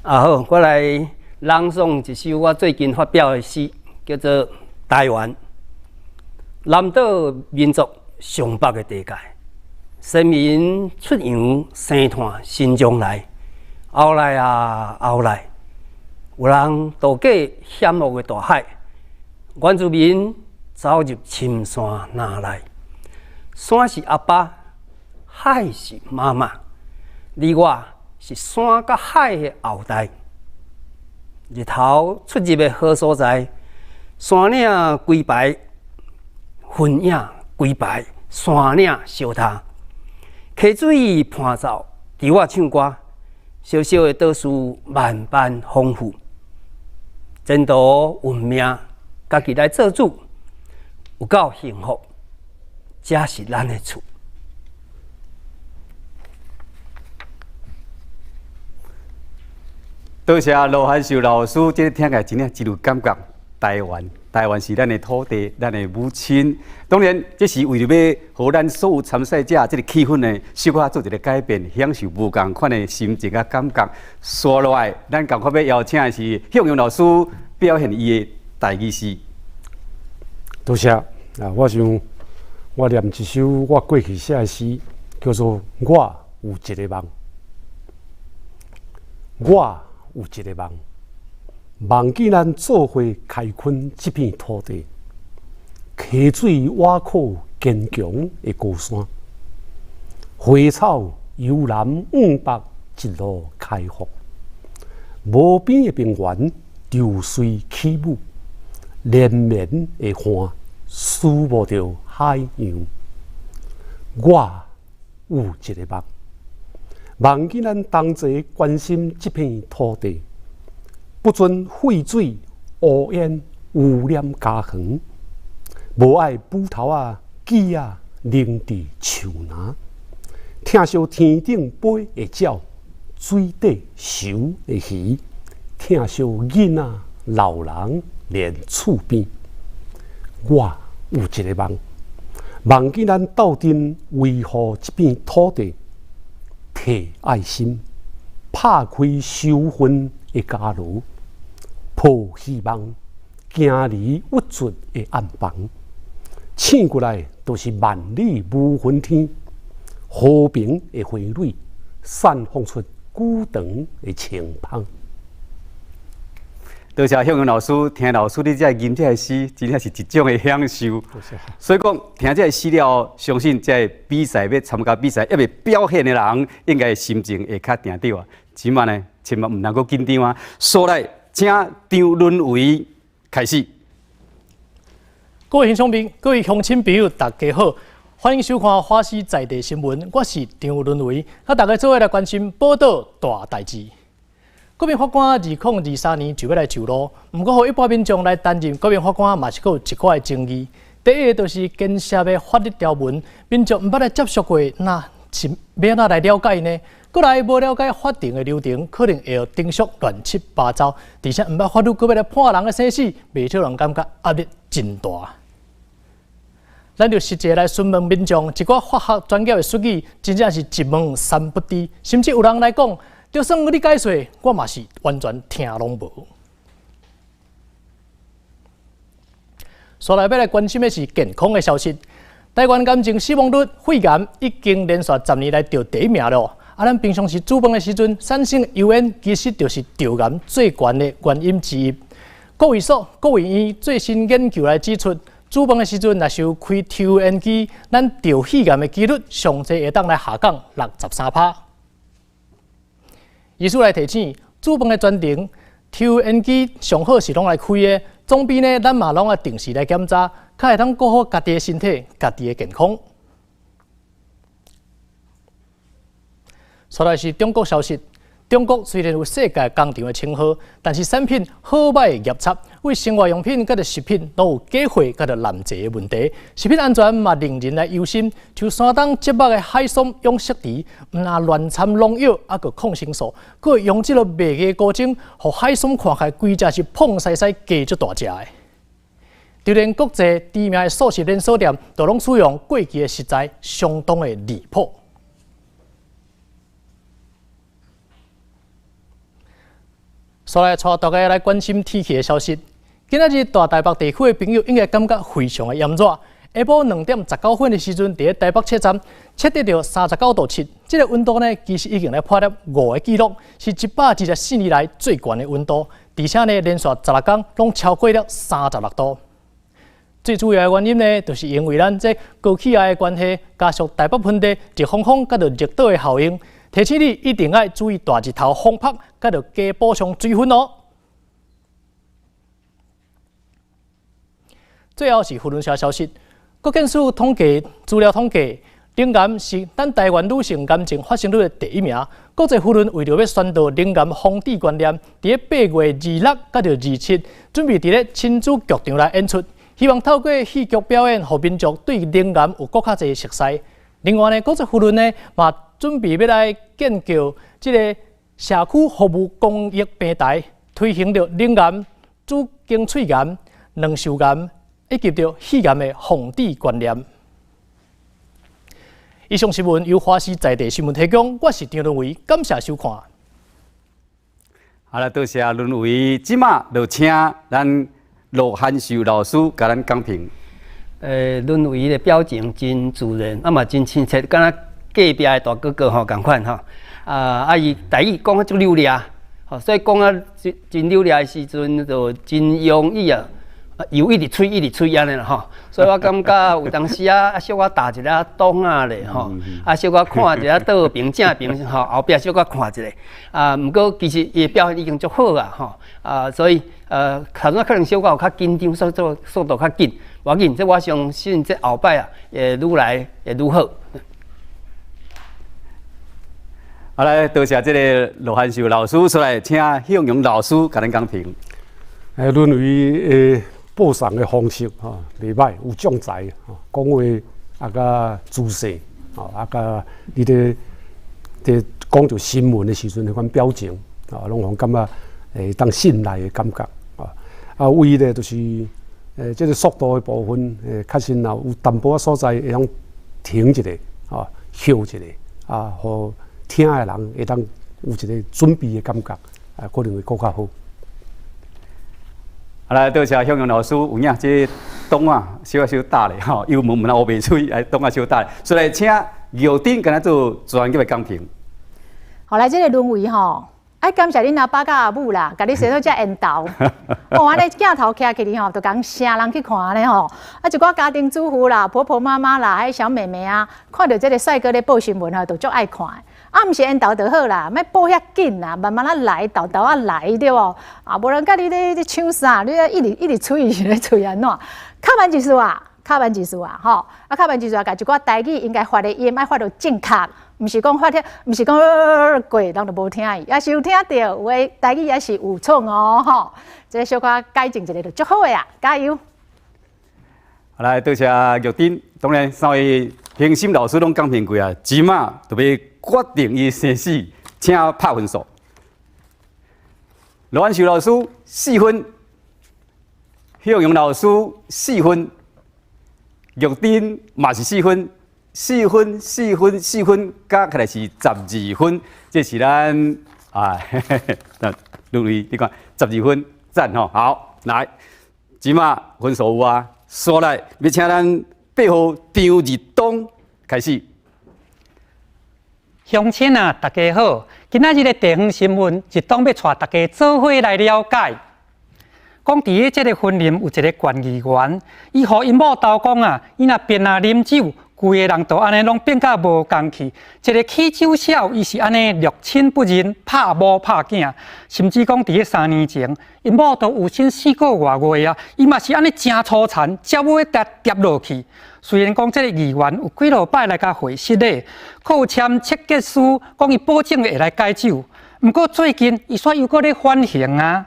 啊好，我來朗誦一首我最近發表的詩，叫做《台灣》。南島民族上北的地界，先民出洋生炭新疆來，後來啊後來，有人渡過險惡的大海，原住民走入深山林內，山是阿爸，海是媽媽，你我是山佮海的後代。日頭出入的好所在，山嶺規排。雲影規排，山嶺相疊，溪水伴奏，佇我唱歌，小小的島嶼萬般豐富，前途運命，家己來做主，有夠幸福，這是咱的厝。
多謝羅漢秀老師，這個聽起來真正真有感覺。台灣，台灣是咱的土地，咱的母親。當然，這是為著欲予咱所有參賽者這个氣氛呢，小可做一个改變，享受無仝款的心情佮感覺。紲落來，咱仝款欲邀請的是向陽老師表現伊的台語詩。
多謝啊！我想我念一首我過去寫的詩，叫做《我有一个夢》。我有一个夢。夢見咱做伙開墾這片土地，溪水倚靠堅強的高山，花草由南往北一路開放，無邊的平原潮隨起舞，連綿的岸思慕著海洋。我有一个夢，夢見咱同齊關心這片土地。不准廢水、烏煙污染家園，無愛斧頭仔、機仔凝佇樹林，疼惜天頂飛的鳥，水底游的魚，疼惜囡仔、老人連厝邊。我有一个夢，夢見咱鬥陣維護這片土地，摕愛心，拍開仇恨的家奴，抱希望，行離鬱卒的暗房，醒過來就是萬里無雲天，和平的花蕊散放出久長的清芳。
多謝向陽老師，聽老師你這吟這个詩，真正是一種的享受。所以講，聽這个詩了後，相信這个比賽欲參加比賽，猶未表現的人，應該心情會較定著啊。這馬呢，千萬毋通閣緊張啊！紲來，請張倫維開始。
各位鄉親、各位鄉親朋友，大家好，歡迎收看《華視在地新聞》，我是張倫維，佮大家做伙來關心寶島大代誌。國民法官2023年就欲來上路，毋過，予一般民眾來擔任國民法官嘛是閣有一寡的爭議。第一个就是牽涉的法律條文，民眾毋捌來接觸過，那是欲按怎來了解呢？閣來無了解法庭的流程，可能會予定俗亂七八糟，而且毋捌法律，閣欲來判人的生死，袂少人感覺壓力真大。咱就實際來詢問民眾，一寡法學專業的術語，真正是一問三不知，甚至有人來講，就算你解說，我嘛是完全聽攏無。紲來欲來關心的是健康的消息。台灣癌症死亡率、肺癌已經連續10年來著第一名了。啊，咱平常時煮飯的時陣產生油煙，其實就是著癌最懸的原因之一。國衛所、國衛院最新研究來指出，煮飯的時陣若是有開抽油煙機，咱著肺癌的幾率上濟會當來下降63%。醫師來提醒，煮飯的全程抽油煙機上好是攏來開的，總比呢咱嘛攏愛定時來檢查，較會當顧好家己的身體、家己的健康。紲來是中國消息，中國雖然有世界工廠的稱號，但是產品好䆀業插，為生活用品佮著食品攏有假貨佮著濫濟的問題，食品安全嘛令人來憂心。像山東浙北的海參養殖池，毋但亂摻農藥，猶閣抗生素，閣用這个麥芽糊精，予海參看起來規隻是胖屎屎、加足大隻的。就連國際知名的素食連鎖店，都攏使用過期的食材，相當的離譜。紲來帶大家來關心天氣的消息。今仔日大台北地區的朋友應該感覺非常的炎熱。下晡2點19分的時陣，佇咧台北車站測得著39.7度，這个溫度呢，其實已經來破了5个紀錄，是124年來最懸的溫度。而且呢，連續16天攏超過了36度。最主要的原因呢，就是因為咱這高氣壓的關係，加上台北盆地熱風風佮著熱島的效應。提醒你一定愛注意大日頭風曝，佮著加補充水分哦。最後是扶輪社消息，國健署統計資料統計，乳癌是咱台灣女性癌症發生率的第一名。國際扶輪為著欲宣導乳癌防治觀念，佇咧8月26佮著27，準備佇咧親子劇場來演出，希望透過戲劇表演，予民眾對乳癌有閣較濟熟悉。另外呢，國際扶輪呢嘛準備欲來建構這个社區服務公益平台，推行著乳癌、子宮喙癌、卵巢癌以及著肺癌的防治觀念。以上新聞由華視在地新聞提供，我是張倫維，感謝收看。
好啦，多謝倫維，這馬就請咱羅漢壽老師共咱講評。
倫維的表情真自然，啊嘛真親切，敢若隔壁的大哥哥吼仝款吼。啊伊台語講啊足流利，吼，所以講啊真真流利的時陣就真容易啊，油一直吹一直吹按呢啦吼。所以我感覺有當時啊，小可踏一下擋仔咧吼，啊小可看一下倒爿正爿吼，後壁小可看一下。啊，毋過其實伊的表現已經足好啊吼，啊所以頭先可能小可有較緊張，速度較緊。無要緊，這我相信這後擺啊會愈來會愈好。
好來，多謝這个羅漢壽老師出來，請向陽老師共咱講評。
倫維的報送的方式吼，袂䆀，有將才吼，講話啊，佮姿勢吼，啊，佮你咧咧講著新聞的時陣，彼款表情啊，攏予人感覺會當信賴的感覺啊。啊，唯一的就是。這个速度的部分，確實若有淡薄仔所在會當停一下，啊，歇一下，啊，予聽的人會當有一個準備的感覺，啊，可能會閣較好。
好來，多謝向陽老師，有影這檔啊，小可小打咧吼，油門毋通烏白吹，來檔啊小打咧，所以請玉珍共咱做專業的講評。
好來，這个倫維吼。愛感謝恁阿爸佮阿母啦，共你生做遮緣投。哦，按呢鏡頭徛起來吼，就共成人去看按呢吼。啊，一寡家庭主婦啦、婆婆媽媽啦，還有小妹妹啊，看著這个帥哥咧報新聞吼，就足愛看的。啊，毋是緣投就好啦，莫報遐緊啦，慢慢仔來，沓沓仔來，對無？啊，無人佮你咧咧搶啥？你一直一直催是咧催按怎？較慢一絲啊，較慢一絲啊，吼！啊，較慢一絲啊，共一寡台語應該發的音愛發著正確。毋是講發聽，毋是講過，人就無聽伊，也是有聽著，有的台語也是有錯哦，吼，這小可改正一下就足好的啊，加油！
好來，多謝玉珍，當然三位評審老師攏講評過啊，這馬就欲決定伊生死，請拍分數。羅安秀老師4分，向陽老師4分，玉珍嘛是4分。4分、4分、4分，加起來是12分，這是咱啊，那盧麗，你看12分，讚吼！好，來，這馬分數有啊，紲來，欲請咱8號張日東開始。
鄉親啊，大家好！今仔日的地方新聞，日東欲帶大家做伙來了解。講佇咧這个雲林有一个縣議員，伊予𪜶某兜講啊，伊若變啊啉酒。規个人都按呢攏變甲無仝去，一个起酒痟，伊是按呢六親不認，拍某拍囝，甚至講佇咧3年前，𪜶某都有身4個外月啊，伊嘛是按呢誠粗殘，才尾才跌落去。雖然講這个議員有幾落擺來共回失禮，閣有簽切結書，講伊保證會來戒酒，毋過最近伊煞又閣咧反省啊！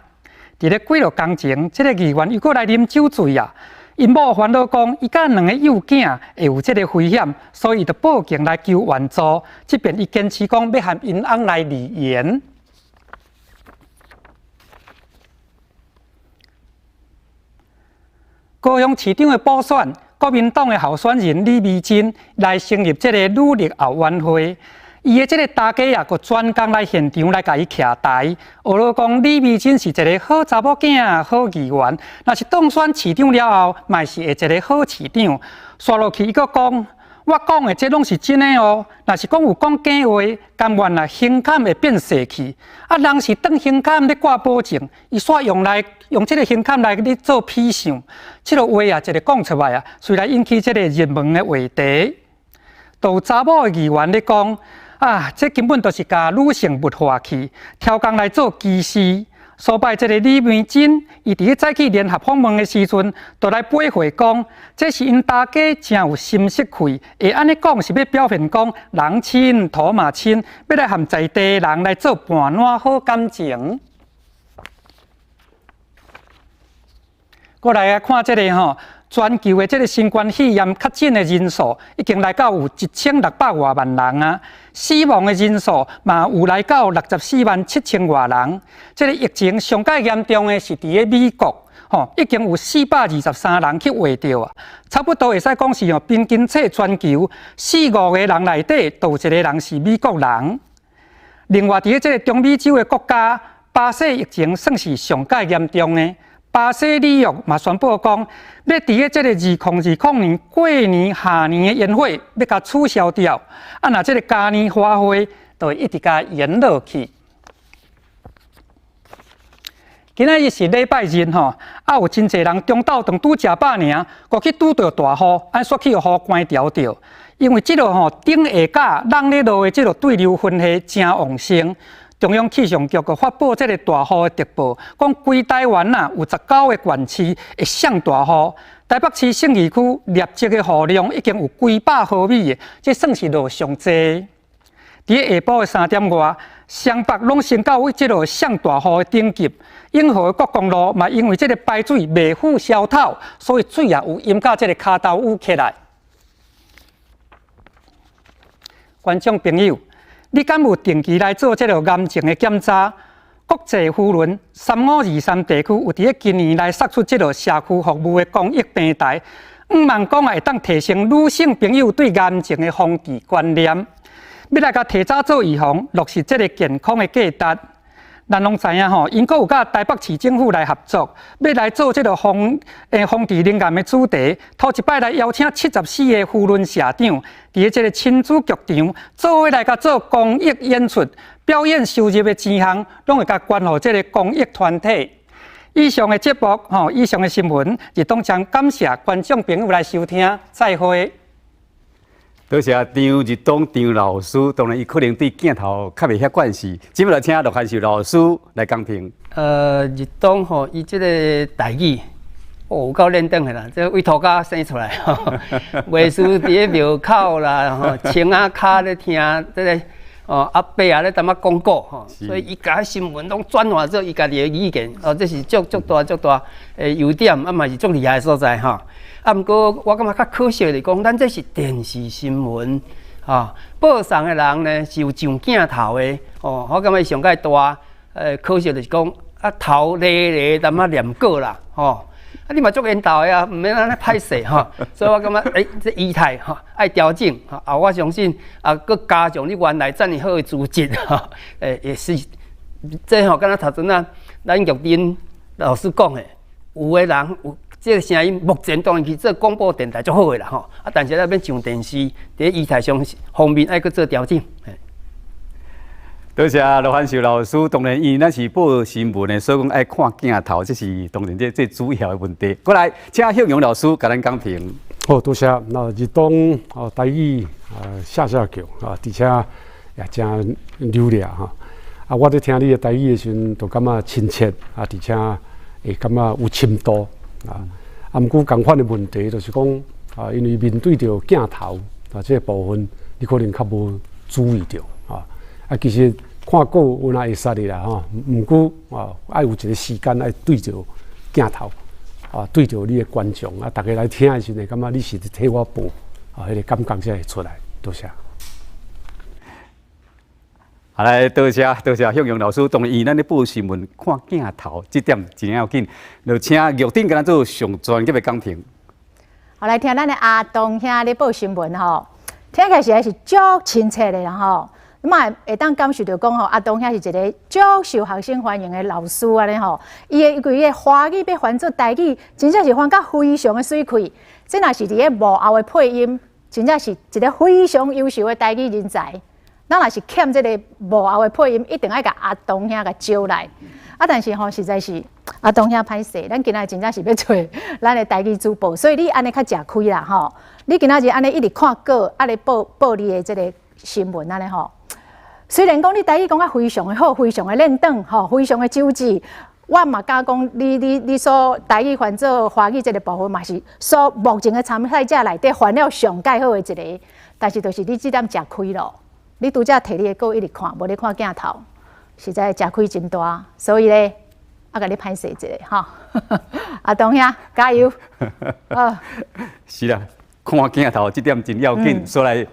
佇咧幾落工前，這個議員又閣來啉酒醉啊！𪜶某煩惱講，伊佮兩个幼囝會有這个危險，所以就報警來求援助。這邊伊堅持講欲和𪜶翁來離緣。高雄市長的補選，國民黨的候選人李眉蓁來成立這个女力後援會。伊的這个大家也閣專工來現場來共伊徛台，學落講李眉蓁是一个好查某囝、好議員，若是當選市長了後，嘛是會一个好市長。煞落去伊閣講，我講的這攏是真的哦，若是講有講假話，甘願啊胸坎會變細去。啊，人是當胸坎咧掛保證，伊煞用來用這个胸坎來咧做痞相，這个話啊，一个講出來啊，隨來引起這个熱門的話題。都有查某的議員咧講。啊！這根本就是共女性物化去，挑工來做歧視。所擺這个李眉蓁，伊佇咧早起聯合訪問的時陣，就來回話講，這是𪜶大家誠有心識氣，會按呢講是欲表現講人親土嘛親，欲來和在地人來做伴撋好感情。過來來看這个吼。全球的這个新冠肺炎確診的人數已經來到有1600外萬人啊，死亡的人數嘛有來到64萬7千外人。這个疫情上蓋嚴重的是佇咧美國，吼，已經有423人去患著啊，差不多會使講是吼，平均計全球四五個人內底，就有一個人是美國人。另外，佇咧這个中美洲的國家，巴西疫情算是上蓋嚴重的。巴西里約嘛宣布講，欲佇咧這个2020年過年跨年的煙火欲共取消掉，啊，若這个嘉年華會就會一直共延落去。今仔日是禮拜日吼，啊有真濟人中晝頓拄食飽爾，閣去拄著大雨，按煞去予雨關牢著。因為這个吼頂下甲人咧落的這个對流雲系誠旺盛。中央氣象局閣發布這个大雨的特報，講規台灣啊有19个縣市會降大雨。台北市信義區累積的雨量已經有幾百毫米的，這算是落上濟。佇咧下晡的3點外，雙北攏升到這个降大雨的等級。永和的國公路嘛，因為這个排水袂赴消透，所以水也有淹到這个跤頭淤起來。觀眾朋友，你敢有定期來做這个癌症的檢查？國際扶輪3523地區有佇咧今年來釋出這个社區服務的公益平台，向望講會當提升女性朋友對癌症的防治觀念，欲來共提早做預防，落實這个健康的價值。咱攏知影吼，𪜶閣有佮台北市政府來合作，欲來做這个防治乳癌的主題。頭一擺來邀請74个扶輪社長，佇咧這个親子劇場做伙來共做公益演出、表演收入的錢項，攏會共捐予這个公益團體。以上的節目吼，以上的新聞，日東將感謝觀眾朋友來收聽，再會。
多謝張日東張老師，當然伊可能對鏡頭較袂遐慣勢，這擺來請羅漢壽老師來講評。
日東吼，伊這个台語，哦，有夠練轉的啦，這位塗跤生出來，袂輸佇咧廟口啦，吼，青仔跤咧聽這个哦，阿伯啊咧淡仔講古吼，所以伊共新聞攏轉化做伊家己的語言，哦，這是足足大足大的優點，啊嘛是足厲害的所在吼。啊，毋過我感覺較可惜的是講，咱這是電視新聞，吼，報送的人呢是有上鏡頭的，哦，我感覺上蓋大，可惜就是講，啊頭咧咧淡仔念稿啦，吼，啊你嘛足緣投的啊，毋免按呢歹勢吼，所以我感覺，這儀態吼愛調整，吼，啊我相信啊，閣加上你原來遮爾好的資質，吼，也是，這吼敢若頭陣仔，咱玉珍老師講的，有的人有。這个聲音目前當然去做廣播電台足好的啦吼，啊，但是咱欲上電視，佇儀態上方面愛閣做調整。
多謝羅漢壽老師，當然，因為咱是報新聞的，所以講愛看鏡頭，這是當然這最主要的問題。過來，請向陽老師共咱講評。
好，多謝。那日東哦，台語啊，下下叫啊，而且也誠流利哈。啊，我咧聽你的台語的時陣，就感覺親切啊，而且會感覺有深度。啊，啊，毋過仝款的問題就是講，啊，因為面對著鏡頭啊，這個部分你可能較無注意著啊。啊，其實看稿有哪會使的啦吼，毋過啊，愛有一個時間愛對著鏡頭，啊，對著你的觀眾啊，逐家來聽的時陣，會感覺你是佇替我報，啊，彼個感覺才會出來。多謝。
好來，多謝多謝向陽老師。當然，伊咱咧報新聞看鏡頭，這點真要緊。就請玉鼎共咱做上專業的講評。
好，來聽咱的阿東兄咧報新聞吼，聽起來實在是足親切的啦吼。嘛會當感受著講吼，阿東兄是一個足受學生歡迎的老師按呢吼。伊的規个華語欲翻做台語，真正是翻甲非常的媠氣。這若是佇咧幕後的配音，真正是一個非常優秀的台語人才。咱若是欠這个幕後的配音，一定愛共阿東兄共招來。啊，但是吼，實在是阿東兄歹勢，咱今仔真正是欲揣咱的台語主播，所以你按呢較食虧啦吼。你今仔日按呢一直看稿，啊咧報報你的這个新聞按呢吼。雖然講你台語講甲非常的好，非常的輪轉吼，非常的周至，我嘛敢講，你你你所台語翻做華語這个部分嘛是所目前的參賽者內底翻了上蓋好的一个，但是就是你這點食虧咯。你拄才提你的稿一直看，無咧看鏡頭，實在食虧真大。所以咧，啊，共你歹勢一下吼。阿東兄加油！
是啦，看鏡頭這點真要緊。所以，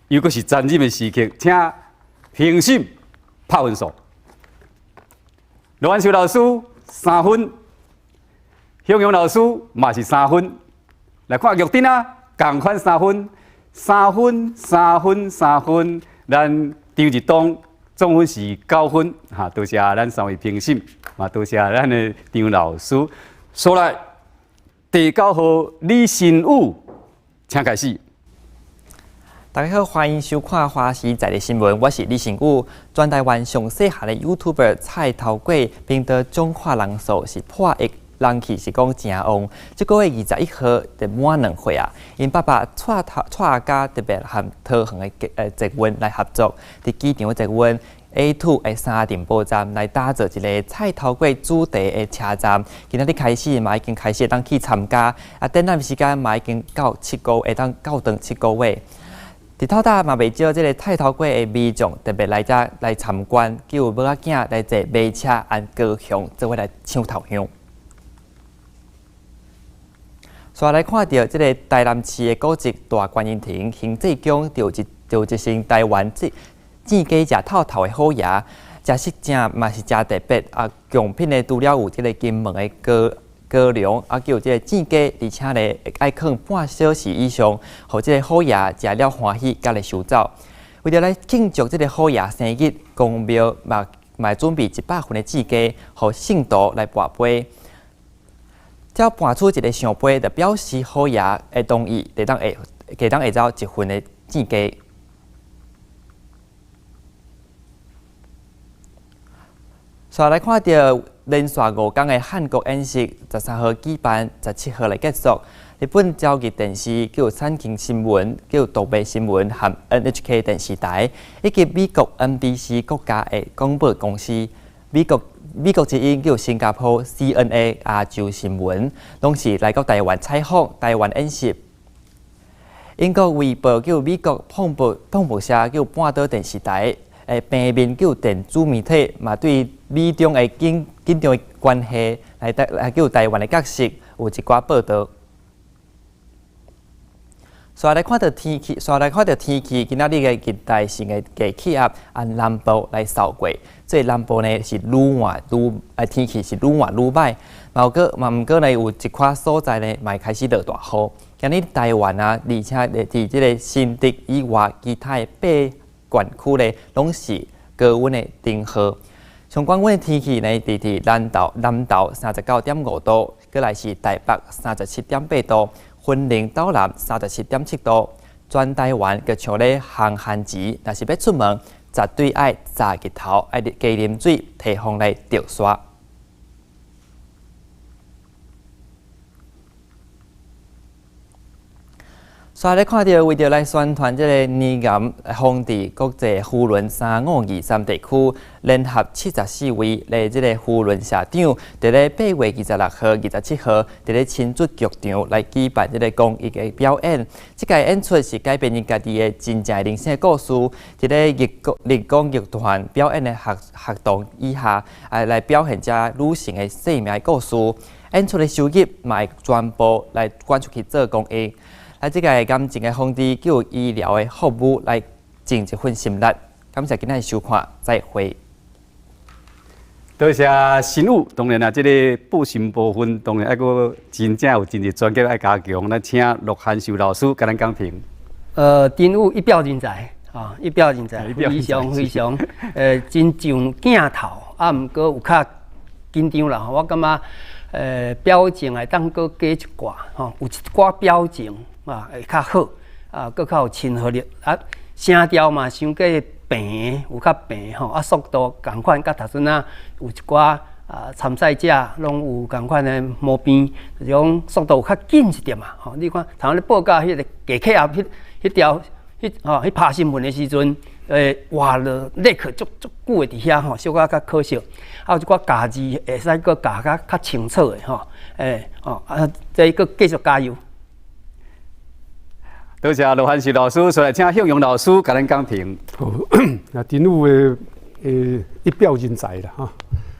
又閣是專業的時刻，請評審拍分數。羅安秀老師三分，向陽老師嘛是三分。來看玉鼎啊，仝款三分，三分，三分，三分。咱張日東總分是九分，哈，多謝咱三位評審，嘛多謝咱的張老師。所來第九號李新武，請開始。
大家好，歡迎收看華視在地新聞，我是李新武。全台灣上細漢的 YouTuber 菜頭粿，頻道總看人數是破億。人氣是講誠旺，這個月21號就滿2歲啊！𪜶爸爸蔡頭蔡家特別和桃園的捷運來合作，佇機場的捷運 A2 的三重埔站來打造一个菜頭粿主題的車站。今仔日開始嘛已經開始會當去參加，啊，展覽時間嘛已經到七個，會當到長七個月。佇透早嘛袂少這个菜頭粿的民眾特別來遮來參觀，叫某仔囝來坐馬車按高雄做伙來搶頭香。煞來看著這个台南市的古蹟大觀音亭行濟宮，就一就一身台灣這煎雞食透透的好爺，食食正嘛是誠特別啊！貢品的除了有這个金門的高高粱，啊，閣有這个煎雞，而且咧愛囥半小時以上，予這个好爺食了歡喜，才來收走。為著來慶祝這个好爺生日，宮廟嘛嘛準備100份的煎雞，予信徒來跋杯。只要跋出一个聖杯，就表示好爺會同意，就當會，就當會走一份的煎雞。煞來看著連續五工的漢國演習，13號舉辦，17號來結束。日本朝日電視、叫產經新聞、叫獨媒新聞和 NHK 電視台，以及美國 NBC 國家的廣播公司。美國美國之音叫新加坡 CNA 亞洲新聞，攏是來到台灣採訪台灣演習。英國衛報叫美國廣播廣播社叫半島電視台的平面叫電子媒體，嘛對美中的緊緊張的關係來台來叫台灣的角色有一寡報導。煞來看著天氣，煞來看著天氣，今仔日的熱帶性的低氣壓按南部來掃過，這南部呢是愈換愈，天氣是愈換愈歹。嘛有閣嘛毋過呢，有一寡所在呢，嘛會開始落大雨。今日台灣啊，而且佇這个新竹以外，其他的八縣區呢，攏是高溫的燈號。上懸溫的天氣呢，佇佇南投南投39.5度，閣來是台北37.8度。雲林斗南37.7度，全台灣閣像咧寒寒時，若是欲出門，絕對愛早日頭，愛加啉水，提防來著沙。煞來看著，為著來宣傳這个乳癌防治國際扶輪3523地區，聯合74位的這个扶輪社長，佇咧8月26號、27號，佇咧新竹劇場來舉辦這个公益的表演。這屆演出是改編𪜶家己的真正人生故事，佇咧立功劇團表演的活動以下，來表現這女性的生命的故事。演出的收入嘛會全部來捐出去做公益。來，這个癌症的防治佮醫療的服務來盡一份心力。感謝今仔日收看，再會。
多謝新武，當然啦，這个報新部分當然愛閣真正有真濟專業愛加強。咱請陸漢秀老師共咱講評。
丁武一表人才啊，一表人才，非常非常，真上鏡頭，啊，毋過有較緊張啦。我感覺，表情會當閣加一寡，吼，有一寡表情。啊，會較好，啊，閣較有親和力，啊，聲調嘛，傷過平，有較平吼，啊，速度仝款，佮頭先仔有一寡啊參賽者攏有仝款的毛病，就是講速度有較緊一點嘛，吼，你看頭先咧報告彼个低氣壓，彼彼條，彼吼，彼拍新聞的時陣，哇了，立刻足足久的佇遐吼，小可較可惜，啊，有一寡咬字會使閣咬較較清楚的吼，吼，啊，這閣繼續加油。
多謝羅漢樹老師，煞來請向陽老師共咱講評。
好，那丁武的一表人才啦，哈，啊，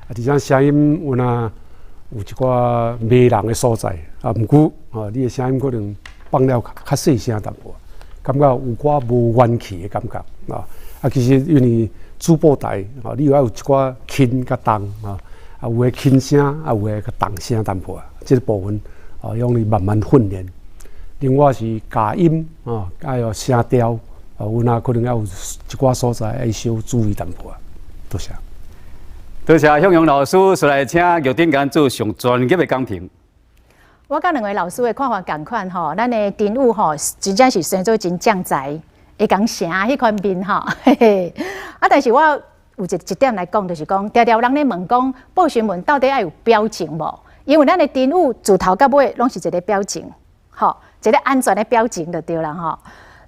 而且聲音有若有一寡迷人的所在，啊，毋過啊，你的聲音可能放了較細聲淡薄，感覺有寡無元氣的感覺啊。啊，其實因為主播台啊，你愛有一寡輕佮重啊，啊，有的輕聲，啊，有的較重聲淡薄，這个部分啊，用你慢慢訓練。另外是咬音啊，還有聲調啊，有若可能還有一寡所在愛小注意淡薄。多謝。
多謝向陽老師，煞來請玉鼎共做上專業的講評。
我佮兩位老師的看法仝款吼，咱的丁武吼，真正是生做真將才，會講聲彼款面吼，嘿嘿。啊，但是我有一點來講，就是講，常常有人咧問講，報新聞到底愛有表情無？因為咱的丁武自頭到尾攏是一个表情，吼。一个安全的表情就對啦吼。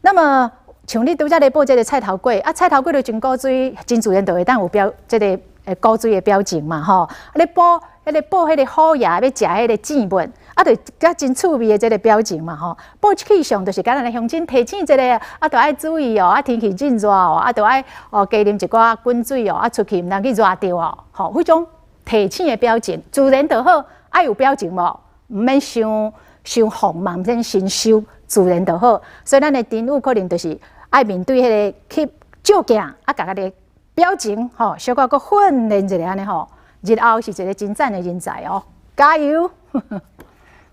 那麼像你拄才咧報這个菜頭粿，啊菜頭粿就真古錐，真自然就會當有表這个古錐的表情嘛吼。啊你報彼个報彼个虎爺欲食彼个糋物，啊就較真趣味的這个表情嘛吼。報氣象就是共咱的鄉親提醒一下，啊著愛注意哦，啊天氣真熱哦，啊著愛哦加啉一寡滾水哦，啊出去毋通去熱著哦，吼，彼種提醒的表情，自然就好，愛有表情無？毋免傷。傷放嘛，毋免心收，自然就好。所以咱的丁武可能就是愛面對彼个去照鏡，啊，共家己表情吼，小可閣訓練一下按呢吼。日後是一个真讚的人才哦，加油！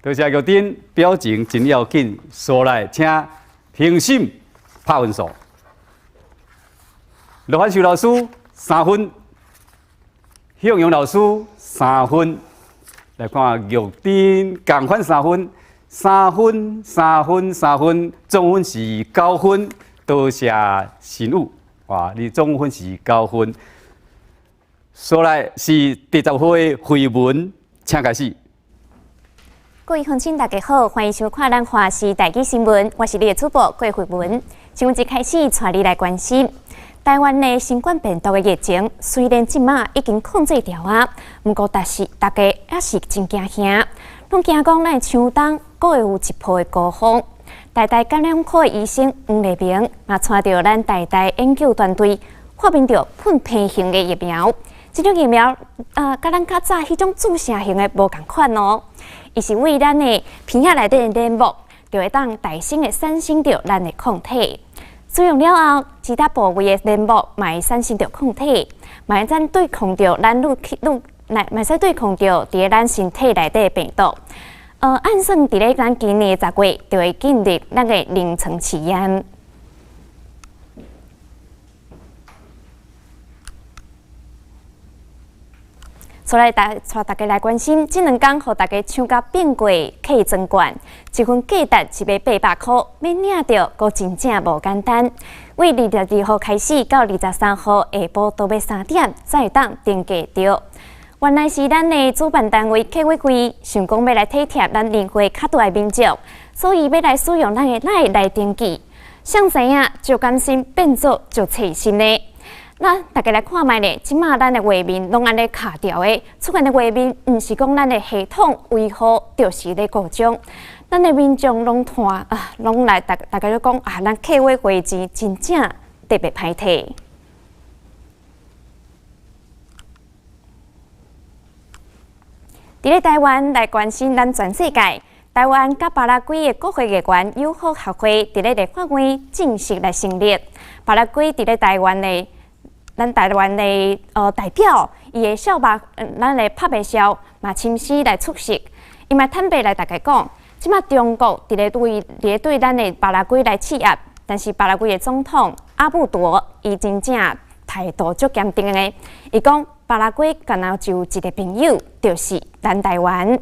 多謝玉鼎，表情真要緊。煞來請評審拍分數。羅漢秀老師3分，向陽老師3分。來看玉鼎仝款3分，3分，3分，3分，總分是9分。多謝新武，哇！你總分是9分。煞來是第10號的慧文，請開始。
各位鄉親，大家好，歡迎收看咱華視台語新聞，我是你的主播郭慧文。新聞一開始，帶你來關心台灣的新冠病毒的疫情，雖然這馬已經控制牢啊，毋過但是大家猶是真驚嚇，攏驚講咱秋冬閣會有一波的高峰。台大感染科的醫生黃麗明嘛，帶著咱台大研究團隊發明著噴鼻型的疫苗，這種疫苗佮咱較早彼種注射型的無仝款哦。伊是為咱的鼻仔內底的黏膜，就會當大聲的產生著咱的抗體。使用了後，其他部位的黏膜嘛會產生著抗體，嘛會當對抗著咱入去入來，嘛會使對抗著佇咧咱身體內底的病毒。按算佇咧咱今年10月就會進入咱的臨床試驗。煞來帶大家來關心，這兩工予大家搶甲變過客莊券，一份價值是欲800箍，欲領著閣真正無簡單。為22號開始到23號下晡倒欲3點，才會當登記著。原來是咱的主辦單位客委會想講欲來體貼咱年歲較大的民眾，所以欲來使用咱的 LINE 來登記。誰知影就甘心變做就齊心的。那大家來看覓咧，這馬咱的畫面攏按呢卡著的，出現的畫面毋是講咱的系統維護就是咧故障，咱的民眾攏嘆啊，攏來大大家都講啊，咱客委會錢真正特別歹提。佇咧台灣來關心咱全世界，台灣佮巴拉圭的國會議員友好協會佇咧立法院正式來成立。巴拉圭佇咧台灣的咱台灣的代表，伊的小目，咱的拍袂痟嘛親自來出席。伊嘛坦白來大家講，這馬中國佇咧對咱的巴拉圭來施壓，但是巴拉圭的總統阿布多伊真正態度足堅定的，伊講。巴拉圭敢若就一个朋友，就是咱台灣。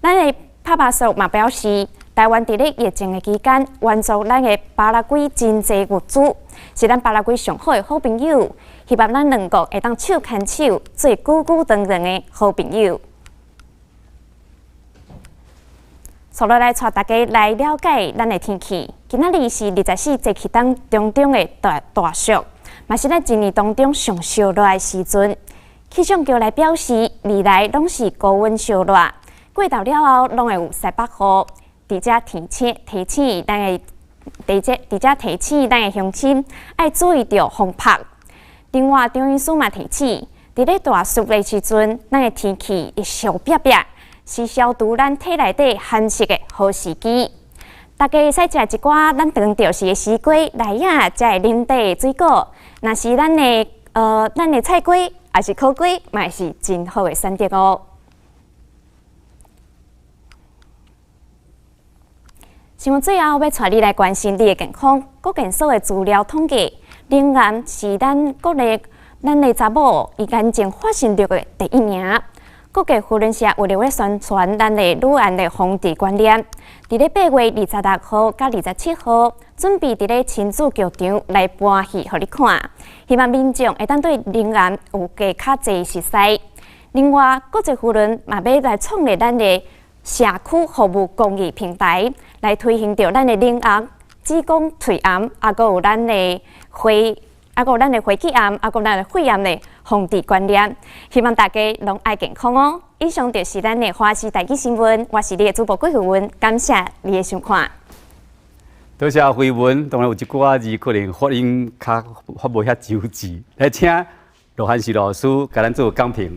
咱的帕巴索嘛表示，台灣佇咧疫情的期間，援助咱的巴拉圭真濟物資，是咱巴拉圭上好的好朋友。希望咱兩國會當手牽手，做久久長長的好朋友。接落來，帶大家來了解咱的天氣。今仔日是24節氣當中的大大暑，嘛是咱一年當中上燒熱的時陣。氣象局來表示，未來攏是高溫燒熱，過晝了後攏會有西北雨。佇遮提醒提醒咱的，佇遮佇遮提醒咱的鄉親愛注意著風曝。另外，中醫師嘛提醒，佇咧大暑的時陣，咱的天氣會燒煏煏，是消除咱體內底寒濕的好時機。大家會使食一寡咱當著時的西瓜、梨仔，才會啉茶的水果。若是咱的菜瓜，抑是苦瓜，嘛是真好的選擇哦。新聞最後欲帶你來關心你的健康。國健署的資料統計，乳癌是咱國內咱的查某伊癌症發生率的第一名。國家扶輪社為了欲宣傳咱的乳癌的防治觀念，佇咧8月26號佮27號，準備佇咧親子劇場來搬戲予你看，希望民眾會當對乳癌有加較濟熟似。另外，國際扶輪嘛欲來創立咱的社區服務公益平台，來推行著咱的乳癌、子宮退癌，抑閣有咱的血，抑閣有咱的血氣癌，抑閣有咱的肺癌的防治觀念。希望大家攏愛健康哦。以上就是咱的華視台語新聞，我是你的主播郭慧文，感謝你的收看。
多謝慧文，當然有一寡字可能發音較發無遐周至，來請羅漢樹老師共咱做講評。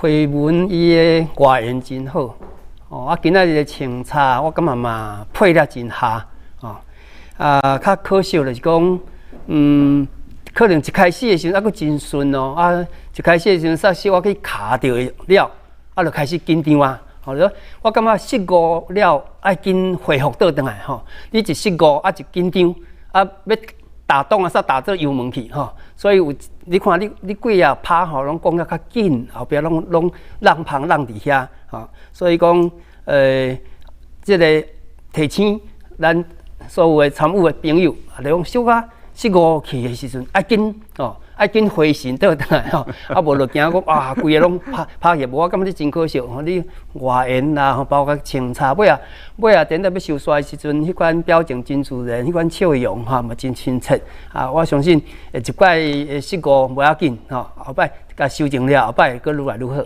慧文伊的外緣真好，哦，啊，今仔日的穿插我感覺嘛配得真合，哦，啊，較可惜就是講，可能一開始的時陣猶閣真順哦，啊，一開始的時陣煞小可去卡著了，啊，就開始緊張啊。吼，我感覺失誤了愛緊恢復倒轉來吼，你一失誤啊一緊張啊，欲打擋啊，煞打做油門去吼，所以有你看你你幾仔拍吼，攏講得較緊，後壁攏攏浪芳浪佇遐吼，所以講這个提醒咱所有的參與的朋友，啊，就講小可失誤去的時陣愛緊吼。愛緊回神倒轉來吼，啊無就驚講啊，規个攏拍拍去，無我感覺你真可惜吼，你外緣啦吼，包括穿插尾仔尾仔，等到欲收煞的時陣，彼款表情真自然，彼款笑容吼嘛真親切啊！我相信一擺的失誤無要緊吼，後擺共修正了，後擺會閣愈來愈好。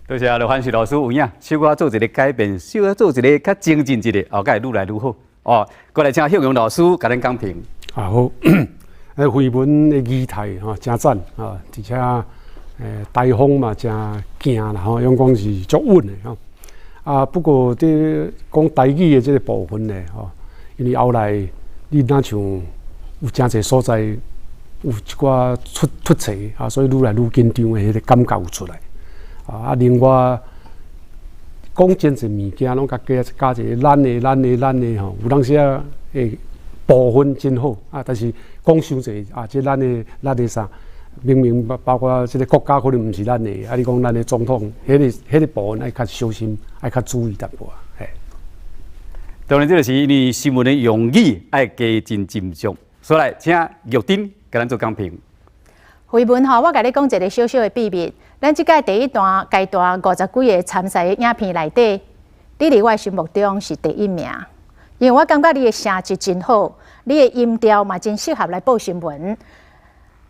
多謝羅漢樹老師有影，小可做一个改變，小可做一个較精進一个，後蓋會愈來愈好。哦，過來請向陽老師共咱講評。
啊好。慧文的儀態吼誠讚啊，而且台風嘛誠行啦吼，用講是足穩的吼。啊，不過佇講台語的這個部分咧吼，因為後來你若像有誠濟所在有一寡出出錯啊，所以愈來愈緊張的彼个感覺有出來。啊，另外講真濟物件攏共加加一個咱的咱的咱的吼，有當時啊會部分真好啊，但是講傷濟啊，這咱的咱的啥，明明包括這个國家可能毋是咱的，啊，你講咱的總統，彼个彼个部分愛較小心，愛較注意淡薄仔。嘿。
當然，這個是因為新聞的用語愛加真斟酌，所以來請玉珍共咱做講評。
慧文吼，我共你講一个小小的秘密。咱這屆第一段階段五十幾个參賽的影片內底，你佇我的心目中是第一名，因為我感覺你的聲質真好，你的音調嘛真適合來報新聞。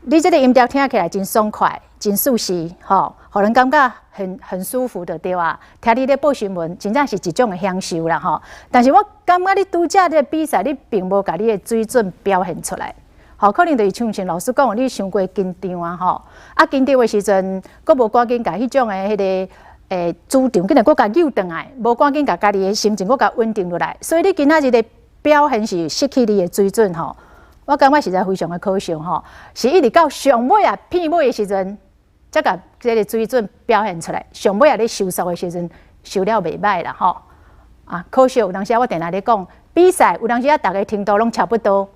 你這个音調聽起來真爽快，真舒適，吼，予人感覺很舒服就對啊。聽你咧報新聞，真正是一種的享受啦，吼。但是我感覺你拄才這个比賽，你並無共你的水準表現出來。吼，可能就是像老師講，你傷過緊張啊，吼，啊緊張的時陣，閣無趕緊共彼種的彼个主場，竟然閣共扭轉來，無趕緊共家己的心情閣共穩定落來，所以你今仔日的表現是失去你的水準吼，我感覺實在非常的可惜吼，是一直到上尾啊片尾的時陣，才共這个水準表現出來，上尾啊咧收束的時陣，收了袂䆀啦吼，啊可惜有當時我定定咧講，比賽有當時啊，逐个程度攏差不多。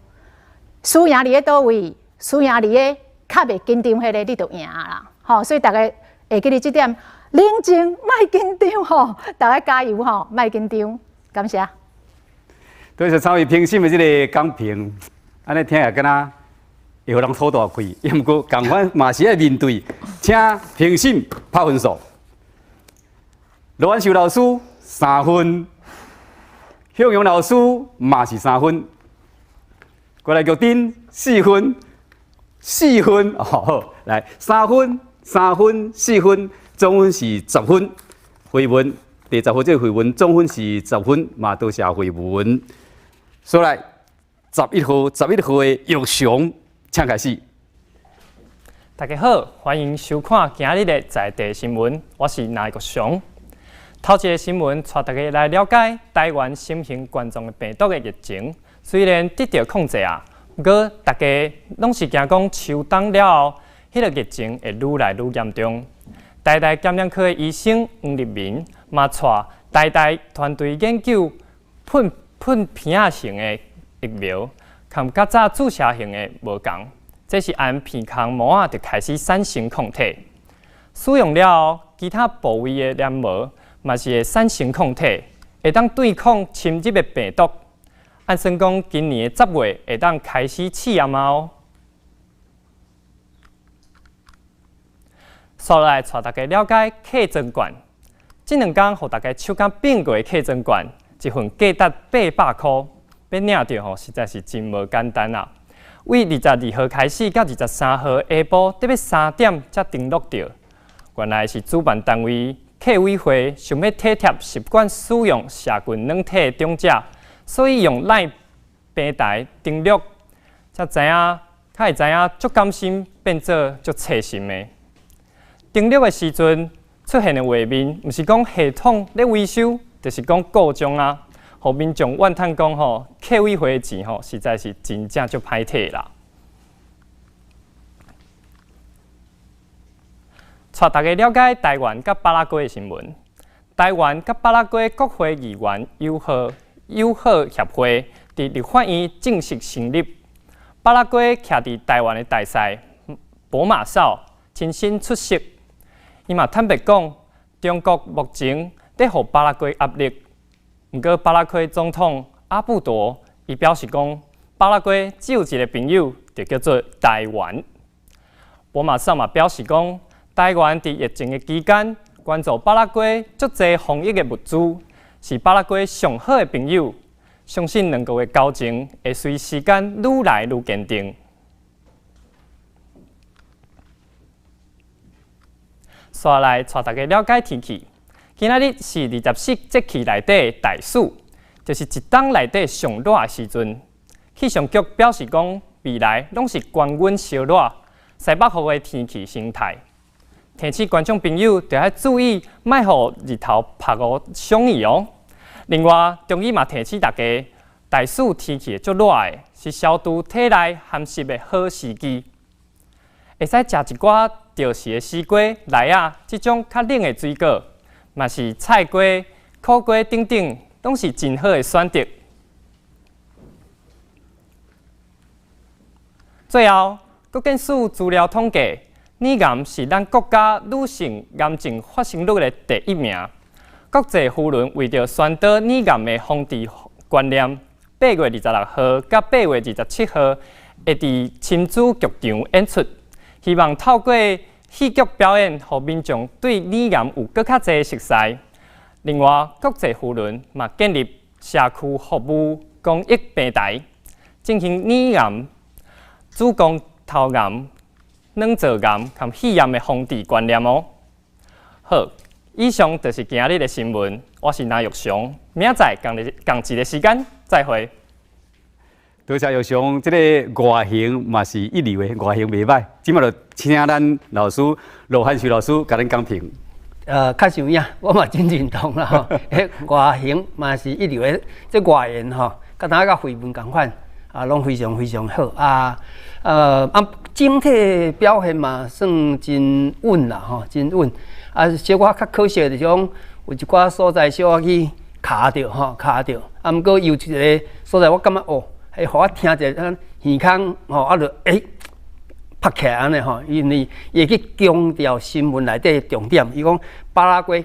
輸贏佇咧佗位，輸贏佇咧較袂緊張彼个，你就贏啦。吼，所以逐家會記得這點，冷靜，莫緊張吼，逐家加油吼，莫緊張，感謝。
多謝參與評審的這个講評，按呢聽也敢若會予人吐大氣，毋過仝款嘛是愛面對，請評審拍分數。羅安秀老師三分，向陽老師嘛是三分。過來玉珍四分，四分哦，好，來三分、三分、四分，總分是十分。慧文第十號這个慧文總分是十分，嘛多謝慧文。所來11號，11號的玉祥，請開始。
大家好，歡迎收看今日的在地新聞，我是賴國祥。頭一个新聞，帶大家來了解台灣新型冠狀病毒的疫情。雖然得到控制啊，毋過大家攏是驚講秋冬了後，彼个疫情會愈來愈嚴重。台大感染科的醫生黃立民嘛帶台大團隊研究噴噴片仔型的疫苗，佮較早注射型的無仝，這是按鼻孔膜仔就開始產生抗體，使用了後，其他部位的黏膜嘛是會產生抗體，會當對抗侵入的病毒。按算講，今年的10月會當開始試驗哦。紲來帶大家了解客莊券。這兩工予大家手感變過的客莊券，一份價值800箍，欲領著吼，實在是真無簡單啊！為22號開始到23號下晡，得欲3點才登錄著。原來是主辦單位客委會想欲體貼習慣使用社群軟體的長者。所以用 LINE 平台登錄，才知影，才會知影足甘心變做足細心的。登錄的時陣出現的畫面，毋是講系統咧維修，就是講故障啊，予民眾怨嘆講吼，客委會的錢吼，實在是真正足歹提啦。帶大家了解台灣佮巴拉圭的新聞。台灣佮巴拉圭國會議員友好。友好協會佇立法院正式成立。巴拉圭徛佇台灣的大使博馬紹親身出席。伊嘛坦白講，中國目前咧予巴拉圭壓力。毋過巴拉圭總統阿布多伊表示講，巴拉圭只有一个朋友，就叫做台灣。博馬紹嘛表示講，台灣佇疫情的期間捐助巴拉圭足濟防疫的物資。是巴拉圭上好的朋友，相信兩國的交情會隨時間愈來愈堅定。紲來帶大家了解天氣。今仔日是24節氣內底的大暑，就是一冬內底上熱的時陣。氣象局表示講，未來攏是高溫燒熱、西北雨的天氣形態。提醒觀眾朋友，著愛注意，莫予日頭曝予傷去哦。另外，中醫嘛提醒大家，大暑天氣足熱的，是消除體內寒濕的好時機。會使食一寡著時的西瓜、梨仔這種較冷的水果，嘛是菜瓜、苦瓜等等，攏是真好的選擇。最後，國健署資料統計。乳癌是咱國家女性癌症發生率的第一名。國際婦聯為著宣導乳癌的防治觀念，8月26號佮8月27號會佇親子劇場演出，希望透過戲劇表演，予民眾對乳癌有閣較濟熟似。另外，國際扶輪嘛建立社區服務公益平台，進行乳癌、子宮頭癌、卵巢癌佮肺癌的防治觀念哦。好，以上就是今日的新聞。我是林玉祥，明仔載仝日仝一个時間再會。
多謝玉祥，這个外形嘛是一流的，外形袂䆀。這馬就請咱老師羅漢樹老師共咱講評。
確實有影，我嘛真認同啦吼。彼外形嘛是一流的，這外形吼，佮當佮緋聞仝款，啊，攏非常非常好啊。整體表現嘛算真穩啦吼，真穩。啊，小可較可惜的就是講，有一寡所在小可去卡著吼，卡著。啊，毋過有一个所在，我感覺哦，彼予我聽者耳空吼，啊，就拍起來按呢吼，因為伊會去強調新聞內底重點。伊講巴拉圭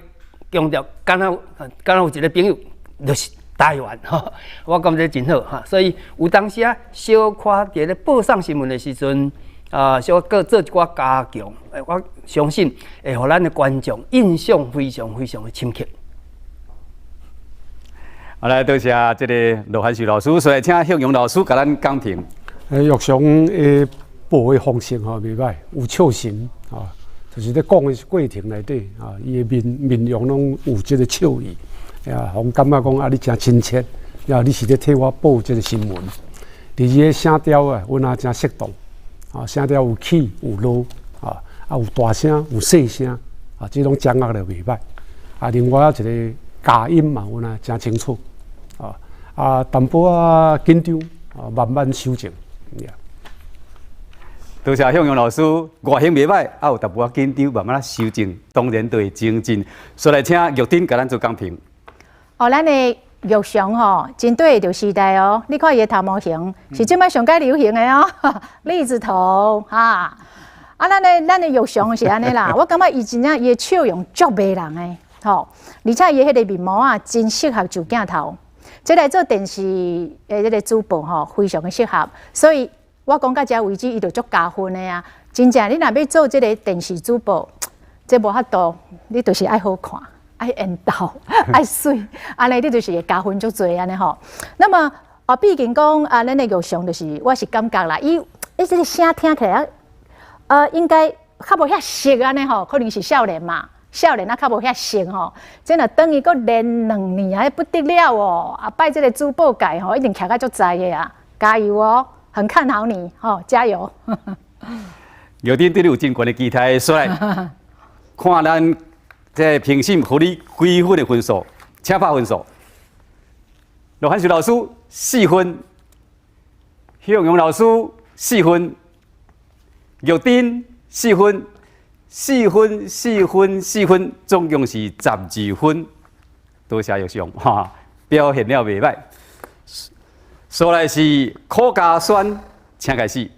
強調，敢若有一个朋友就是台灣吼，我感覺真好哈。所以有當時啊，小可佇咧報送新聞的時陣啊，小可閣做一寡加強，我相信會予咱的觀眾印象非常非常的深刻。
好來，多謝這个羅漢樹老師，所以請向陽老師共咱講評。
玉祥的報的方式吼袂䆀，有笑神啊，就是咧講的過程內底啊，伊的面面容攏有這个笑意，啊，予人感覺講啊，你誠親切，啊，你是咧替我報這个新聞。第二个聲調啊，阮也誠適當，啊，聲調有起有落，啊，啊有大聲有細聲，啊，這種掌握得袂䆀。啊，另外一个加音嘛，阮也誠清楚，啊，啊，淡薄仔緊張，啊，慢慢修正。
多謝向陽老師，外形袂䆀，啊有淡薄仔緊張，慢慢修正，當然就會精進。所以來請玉珍共咱做講評。
哦，咱的玉祥吼，真對著時代哦。你看伊的頭毛型是這擺上蓋流行的哦，栗子頭哈。啊，咱的玉祥是按呢啦，我感覺伊真正伊的笑容足迷人的，吼，而且伊彼个面毛啊，真適合上鏡頭，這來做電視的這个主播吼，非常的適合。所以我講到這為止，伊就足加分的啊！真正你若欲做這个電視主播，這無法度，你就是愛好看、愛緣投、愛媠，按呢你就是會加分足濟按呢吼。那麼啊，畢竟講啊，咱的玉祥就是，我是感覺啦，伊這个聲聽起來，應該較無遐熟按呢吼，可能是少年嘛，少年啊較無遐熟吼。這若等伊閣練兩年啊，不得了哦！後擺這个主播界吼，一定徛甲足在的啊！加油哦！很看好你，吼，加油！
玉珍對你有真懸的期待，所以看咱這評審予你幾分的分數，請拍分數。羅漢樹老師四分，向陽老師四分，玉珍四分，四分四分四分，總共是12分。多謝玉祥，哈，表現了袂䆀。紲來是柯家軒，請開始。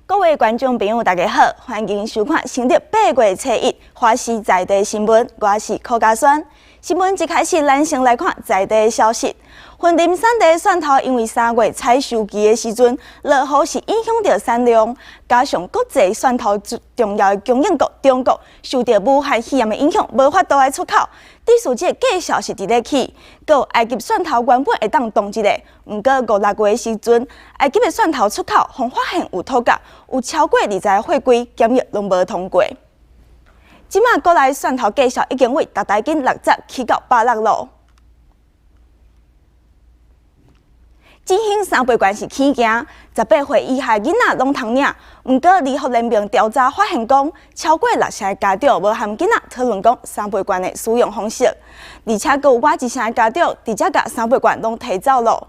各位觀眾朋友，大家好，歡迎收看新曆8月初一華視在地新聞，我是柯家軒。新聞一開始，咱先來看在地消息。雲林產地蒜頭因為3月採收期的時陣，落雨是影響著產量，加上國際蒜頭重要的供應國中國受著武漢肺炎的影響，無法度來出口。致使這个價數是佇咧起，閣有埃及蒜頭原本會當凍一个，毋過五六月的時陣，埃及的蒜頭出口，予發現有塗甲，有超過20个貨櫃檢疫攏無通過。這馬國內蒜頭價數已經為逐台斤60起到160咯。振興三倍券是起驚，18歲以下囡仔攏通領。毋過，兒福聯盟調查發現講，超過6成的家長無和囡仔討論講三倍券的使用方式，而且閣有倚一成的家長直接共三倍券攏提走了。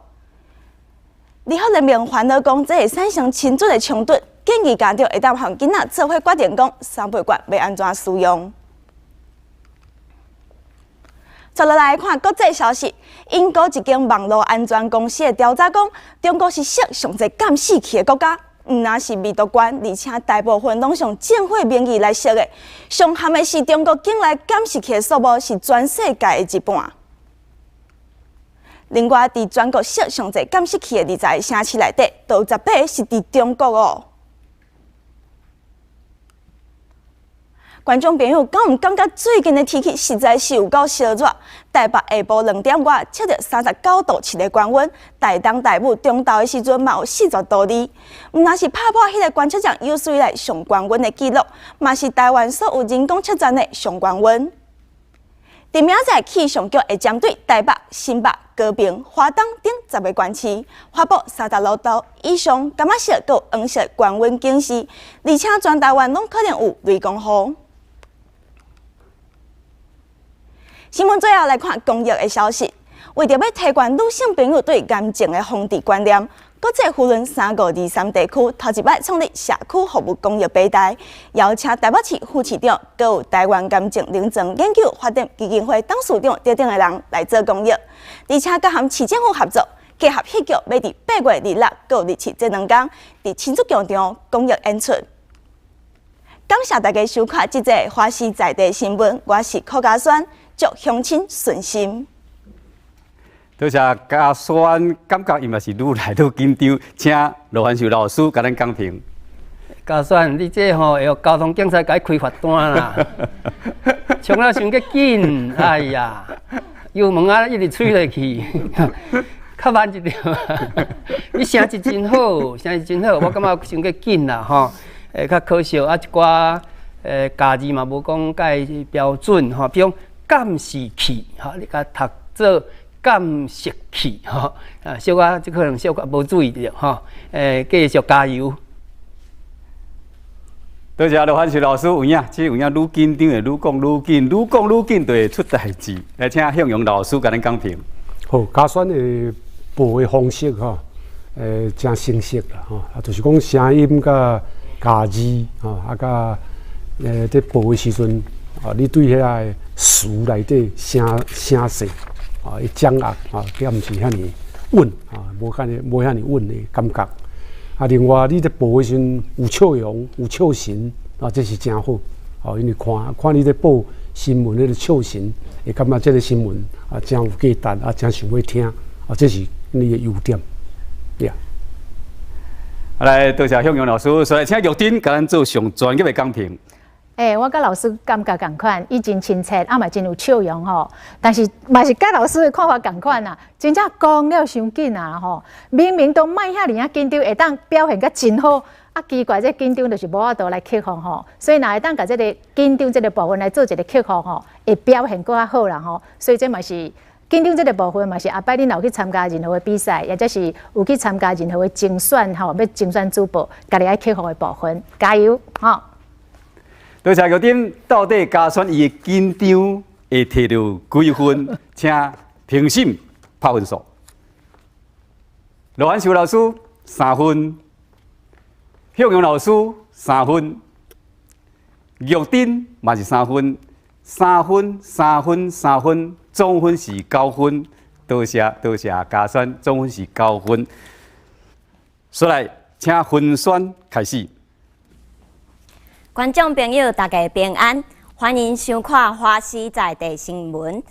兒福聯盟煩惱講，這會產生親子的衝突，建議家長會當和囡仔做伙決定講三倍券欲按怎使用。接落來看國際消息，英國一間網路安全公司的調查講，中國是設上濟監視器的國家，毋但是密度懸，而且大部分攏是用政府名義來設的。上譀的是，中國境內監視器的數目是全世界的一半。另外，佇全國設上濟監視器的20個城市內底，就有18個是佇中國哦。觀眾朋友，敢毋感覺最近的天氣實在是有夠燒熱？台北下晡2點外測著39.7度的高溫，台東台武中晝的時陣嘛有40度2。毋但是拍破彼个觀測站有史以來上高溫的紀錄，嘛是台灣所有人工測站的上高溫。佇明仔載氣象局會針對台北、新北、高屏、花東等10个縣市發布36度以上柑仔色佮黃色高溫警示，而且全台灣攏可能有雷公雨。新聞最後來看公益的消息，為著欲提懸女性朋友對癌症的防治觀念，國際扶輪3523地區頭一擺創立社區服務公益平台，邀請台北市副市長、閣有台灣癌症臨床研究發展基金會董事長等等的人來做公益，而且閣和市政府合作，結合戲劇，欲佇8月26閣27這兩工，佇親子劇場公益演出。感謝大家收看這節華視在地新聞，我是柯嘉萱，祝鄉親順心。
多謝嘉萱，感覺伊嘛是愈來愈緊張，請羅凡秀老師共咱講評。
嘉萱，你這吼會予交通警察共你開罰單啦！衝了傷過緊，哎呀，油門啊一直催落去，較慢一點。你聲質真好，聲質真好，我感覺傷過緊啦吼。會較可惜啊，一寡家字嘛無講介標準吼，比如講監視器吼，你共讀做監視器吼，啊，小可這可能小可無注意著吼，繼續加油。
多謝羅凡秀老師有影，這有影愈緊張會愈講愈緊，愈講愈緊就會出代誌。來，請向陽老師共咱講評。
好，嘉萱的報的方式吼，誠清晰啦吼，啊，就是講聲音佮咬字吼，啊，佮佇報的時陣，啊，你對遐个詞內底聲聲勢啊，伊掌握啊，佮毋是遐爾穩啊，無遐爾無遐爾穩的感覺。啊，另外你佇報的時陣有笑容，有笑神啊，這是誠好。哦，因為看看你佇報新聞彼个笑神，會感覺這个新聞啊，誠有價值啊，誠想欲聽啊，這是你的優點。Yeah。
來，多謝向陽老師，所以請玉珍共咱做上專業的講評。
欸，我佮老師感覺仝款，伊真親切，啊嘛真有笑容吼。但是嘛是佮老師的看法仝款啊，真正講了傷緊啊吼。明明都莫遐爾仔緊張，會當表現甲真好，啊奇怪，這緊張就是無法度來克服吼。所以若會當共這个緊張這个部分來做一个克服吼，會表現閣較好啦吼。所以這嘛是緊張這个部分嘛是後擺你若有去參加任何的比賽，或者是有去參加任何的甄選吼，欲甄選主播，家己愛克服的部分，加油吼！
多謝玉珍，到底嘉萱伊的緊張會提著幾分？請評審拍分數。羅安秀老師3分，向陽老師3分，玉珍嘛是3分，3分3分3分，總分是9分。多謝多謝嘉萱，總分是9分。所來，請分選開始。
觀眾朋友，大家平安，歡迎收看華視在地新聞。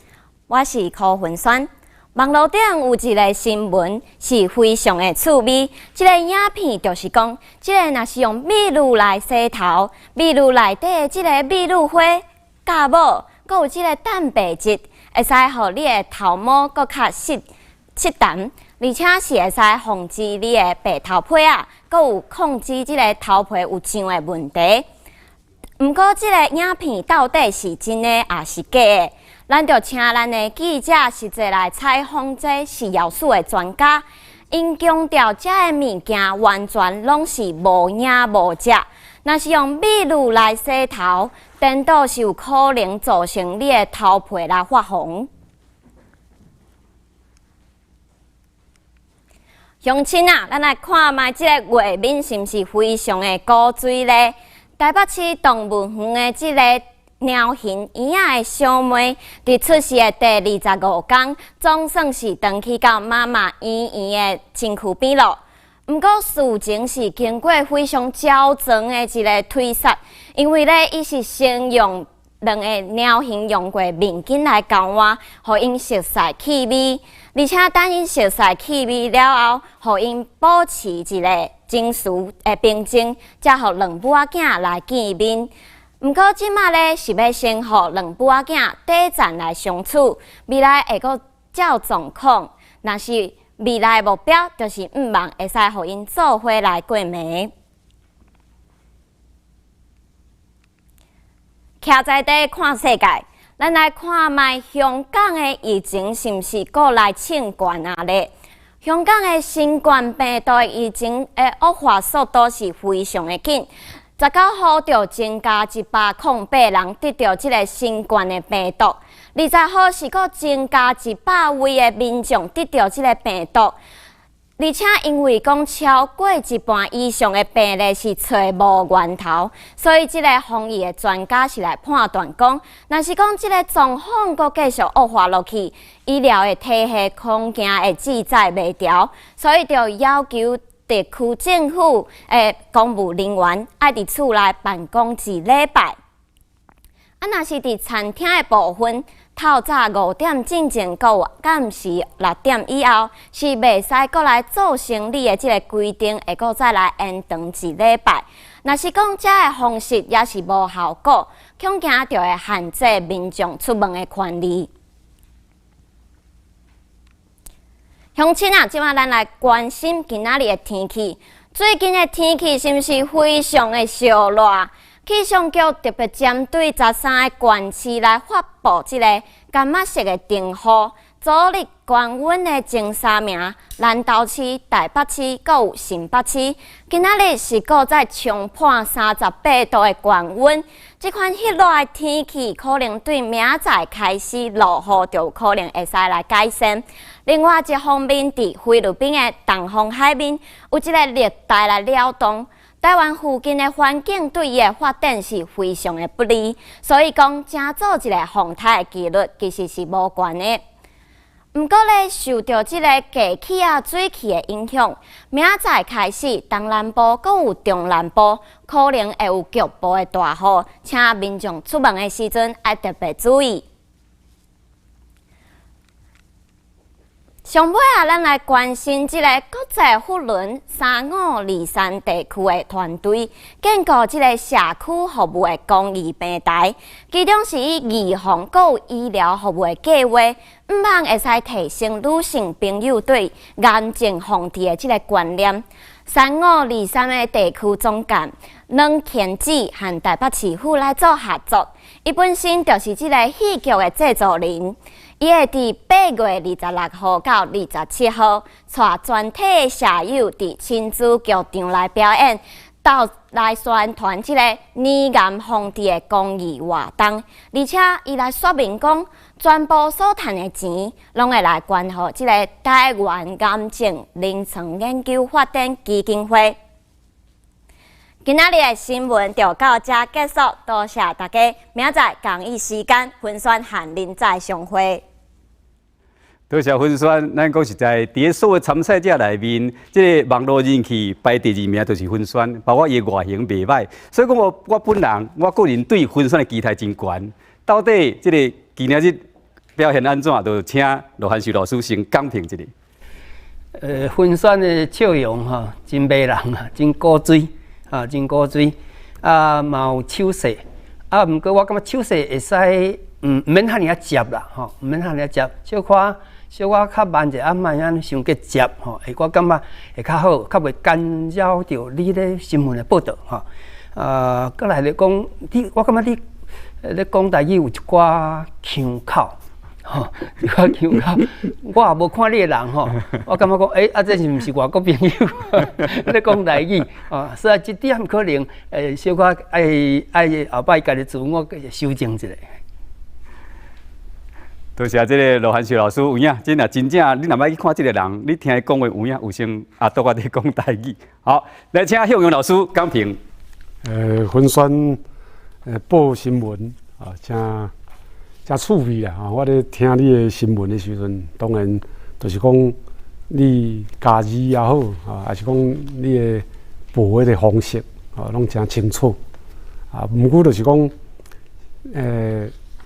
我是柯文萱。網路頂有一个新聞是非常的趣味，這个影片就是講，這个若是用蜜露來洗頭，蜜露內底的這个蜜露花、酵母，閣有這个蛋白質，會使予你的頭毛閣較實實彈，而且是會使防止你的白頭皮仔，閣有控制這个頭皮有癢的問題。毋過，這个影片到底是真的抑是假的？咱就請咱的記者實際來採訪這食藥署的專家，𪜶強調這个物件完全攏是無影無跡。若是用蜜露來洗頭，顛倒是有可能造成你的頭皮來發紅。鄉親啊，咱來看覓這个畫面是毋是非常的古錐咧？台北市動物園的這个貓熊嬰仔的小妹，佇出世的第25天，總算是轉去到媽媽圓圓的身軀邊咯。毋過事情是經過非常周全的一个推說，因為咧，伊是先用兩个貓熊用過面巾來交換，予𪜶熟似氣味，而且等𪜶熟似氣味了後，予𪜶保持一个情緒的平靜，才予兩母仔囝來見面。毋過這馬咧是欲先予兩母仔囝短暫來相處，未來會閣照狀況。若是未來目標，就是向望會使予𪜶做伙來過暝。徛在地看世界，咱來看覓香港的疫情是毋是閣來衝懸啊咧？香港的新冠病毒疫情的惡化速度是非常的緊，19號就增加108人得著這个新冠的病毒，20號是閣增加100位的民眾得著這个病毒。而且因為講超過一半以上的病例是揣無源頭，所以這个防疫的專家是來判斷講，若是講這个狀況閣繼續惡化落去，醫療的體系恐驚會負載袂牢，所以就要求特區政府的公務人員愛佇厝內辦公一禮拜。啊，若是佇餐廳的部分，透早5點進前，閣有暗時6點以後，是袂使閣來做生理的這个規定，會閣再來延長一禮拜。若是講這个方式也是無效果，恐驚就會限制民眾出門的權利。鄉親啊，這擺咱來關心今仔日的天氣。最近的天氣是毋是非常的燒熱？氣象局特別針對13个縣市來發布這个柑仔色的燈號，昨日高溫的前三名，南投市、台北市，閣有新北市，今仔日是閣再衝破38度的高溫。這款熱熱的天氣，可能對明仔載開始落雨，就有可能會使來改善。另外一方面，佇菲律賓的東方海面有一个熱帶來擾動。台灣附近的環境對伊的發展是非常的不利，所以講，誠做一个風颱的幾率其實是無懸的。毋過咧，受著這个低氣壓水汽的影響，明仔載開始，東南部閣有中南部可能會有局部的大雨，請民眾出門的時陣愛特別注意。上尾啊，咱來關心這个國際扶輪3523地區的團隊建構這个社區服務的公益平台，其中是以預防閣有醫療服務的計劃，向望會使提升女性朋友對癌症防治的這个觀念。3523的地區總幹阮天子和台北市府來做合作，伊本身就是這个戲劇的製作人。伊會佇8月26號到27號，帶全體社友佇親子劇場來表演，鬥來宣傳這个乳癌防治的公益活動，而且伊來說明講，全部所賺的錢，攏會來捐予這个台灣癌症臨床研究發展基金會。今仔日的新聞就到這結束，多謝大家，明仔載仝一時間，芬萱和恁再相會。
多謝芬萱，咱講實在，佇咧所有參賽者內面，這个網路人氣排第二名就是芬萱，包括伊的外形袂䆀，所以講我我本人，我個人對芬萱的期待真懸。到底這个今仔日表現按怎，就請羅漢壽老師先講評一下。
芬萱的笑容吼，真迷人啊，真古錐啊，真古錐啊，嘛有手勢啊，毋過我感覺手勢會使，毋免遐爾仔捷啦，吼，毋免遐爾仔捷，小可小可較慢者，啊，莫按呢傷過捷吼，會我感覺會較好，較袂干擾著你咧新聞的報導吼。啊，閣來咧講，你我感覺你咧講台語有一寡腔口，吼，一寡腔口，我也無看你的人吼，我感覺講，欸，啊，這是毋是外國朋友咧講台語？哦，所以這點可能小可愛愛後擺家己自我修正一下。
多謝這个羅漢壽老師有影，真啊真正，你若欲去看這个人，你聽伊講話有影有像阿杜仔佇講台語。好，來請向陽老師講評。
芬萱報新聞啊，誠誠趣味啦！啊，我咧聽你的新聞的時陣，當然就是講你咬字也好，啊，還是講你的報彼个方式，啊，攏誠清楚。啊，毋過就是講。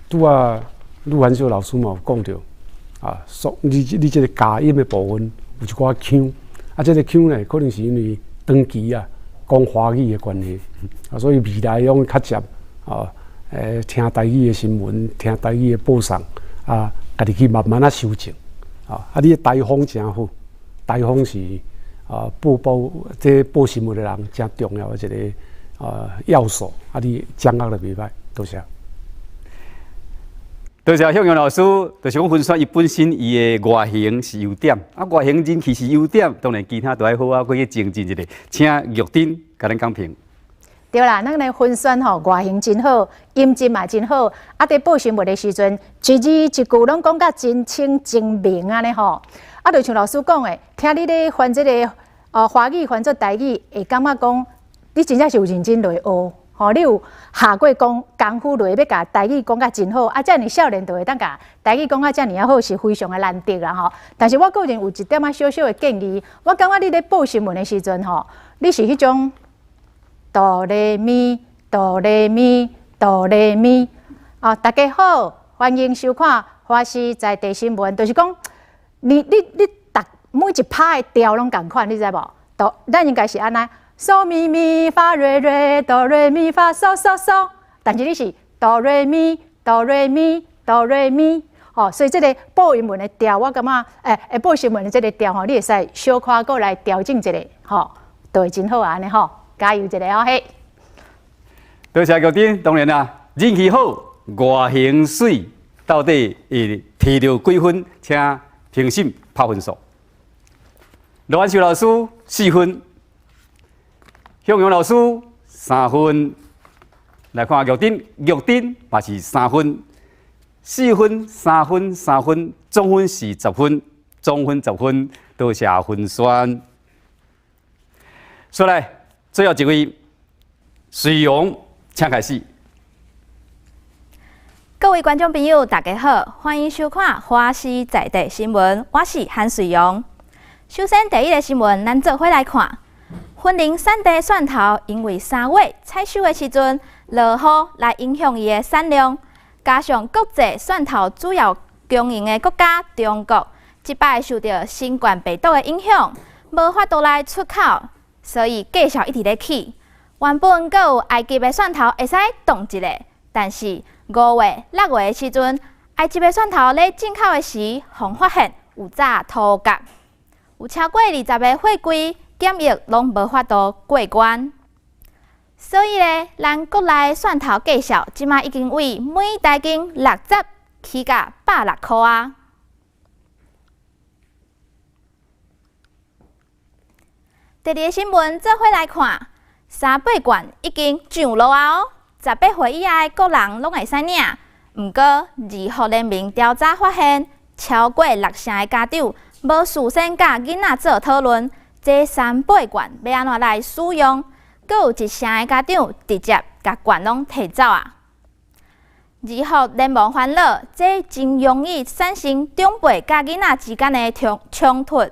拄仔呂涵秀老師嘛有講著，啊，你這个假音的部分有一寡腔，啊，這个腔呢，可能是因為長期啊講華語的關係，啊，所以未來攏較捷啊，聽台語的新聞，聽台語的報送，啊，家己去慢慢仔修正，啊，啊，你的台風誠好，台風是啊報這報新聞的人誠重要的一个要素，啊，你掌握得袂歹，多謝。
多謝向陽老師，就是講芬萱伊本身伊的外形是優點，啊外形人氣是優點，當然其他都愛好啊，閣去精進一下。請玉珍共咱講評。
對啦，咱的芬萱吼外形真好，音質嘛真好，啊佇報新聞的時陣，一字一句攏講甲真清真明按呢吼。啊，就像老師講的，聽你咧翻這个華語翻做台語，會感覺講你真正是有認真來學。吼，你有下過功功夫落，欲共台語講甲真好，啊，遮爾少年就會當共台語講甲遮爾仔好，是非常的難得啦吼。但是我個人有一點仔小小的建議，我感覺你咧報新聞的時陣吼，你是彼種哆來咪哆來咪哆來咪啊，大家好，歡迎收看華視在地新聞，就是講你逐每一拍的調攏仝款，你知無？哆，咱應該是按呢。嗦咪咪發瑞瑞哆瑞咪發嗦嗦嗦，但是你是哆瑞咪哆瑞咪哆瑞咪，吼，所以這个報新聞的調，我感覺，報新聞的這个調吼，你會使小可閣來調整一下，吼，就會真好啊，按呢吼，加油一下哦嘿。
多謝玉珍，當然啦，人氣好，外形媠，到底會提著幾分？請評審拍分數。羅安秀老師4分。向陽老師3分，來看玉珍，玉珍嘛是3分，4分、3分、3分，總分是10分，總分10分，多謝芬萱。所以來，最後一位，徐陽，請開始。
各位觀眾朋友，大家好，歡迎收看華視在地新聞，我是韓瑞陽。首先，第一个新聞，咱做伙來看。雲林產地蒜頭，因為3月採收的時陣落雨來影響伊的產量，加上國際蒜頭主要供應的國家中國，這擺受著新冠病毒的影響，無法度來出口，所以價數一直咧起。原本閣有埃及的蒜頭會使凍一下，但是5月、6月的時陣，埃及的蒜頭咧進口的時，予發現有紮塗角，有超過20个貨櫃。檢疫攏無法度過關，所以咧，咱國內蒜頭價數這馬已經為每大斤60起到160箍啊。第二个新聞，做伙來看，三八券已經上路啊！18歲以下的國人攏會使領，毋過兒福聯盟調查發現，超過6成的家長無事先佮囡仔做討論。這三八券欲按怎來使用？閣有1成的家長直接共券攏提走啊！兒福聯盟煩惱，這真容易產生長輩佮囡仔之間的衝突，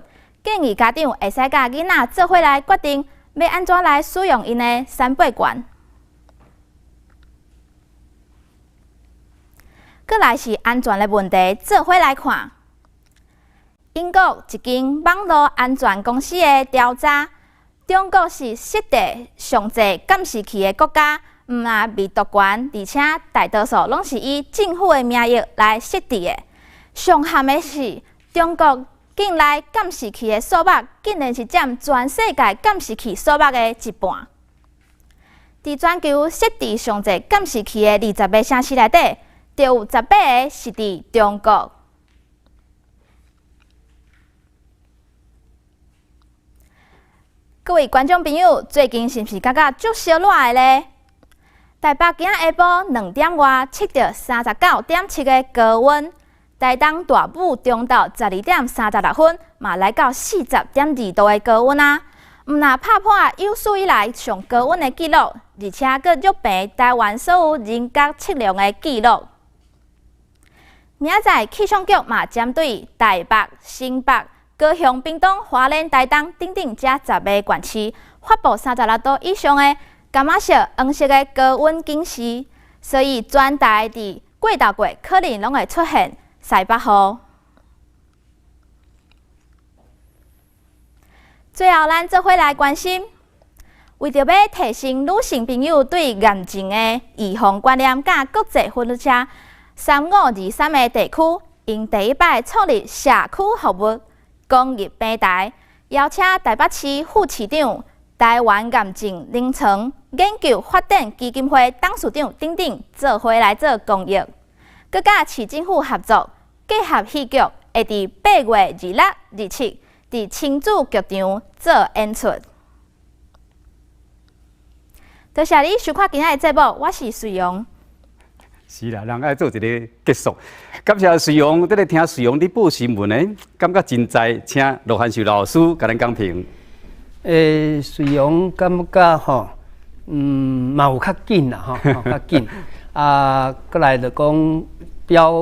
建議家長會使佮囡仔做伙來決定欲按怎來使用𪜶的三八券。閣來是安全的問題，做伙來看。英國一間網路安全公司的調查，中國是設置上濟監視器的國家，毋但未獨權，而且大多數攏是以政府的名義來設置的。上譀的是，中國境內監視器的數目，竟然是佔全世界監視器數目的一半。佇全球設置上濟監視器的20个城市內底，就有18个是佇中國。各位觀眾朋友，最近是毋是感覺足燒熱的咧？台北今仔下晡2點外測著39.7个高溫，台東大武中晝12點36分嘛來到40.2度的高溫啊！毋但拍破有史以來上高溫的紀錄，而且閣虐平台灣所有人工測量的紀錄。明仔載氣象局嘛針對台北、新北、高雄、屏東、花蓮、台東等等這10个縣市，發布36度以上的柑仔色、黃色的高溫警示。所以全台佇過頭月可能攏會出現西北雨。最後，咱做伙來關心，為著欲提升女性朋友對癌症的預防觀念，佮國際婦女節3523的地區，𪜶第一擺創立社區服務公益平台，邀請臺北市副市長、臺灣癌症臨床研究發展基金會董事長等等做伙來做公益，閣佮市政府合作，結合戲劇，會佇8月26、27佇親子劇場做演出。多謝你收看今仔的節目，我是瑞陽。
是啦，人愛做一个結束。感謝瑞陽，佇咧聽瑞陽咧報新聞呢，感覺真在。請羅漢壽老師共咱講評。
欸，瑞陽感覺吼，嘛有較緊啦，吼，較緊。啊，閣來就講表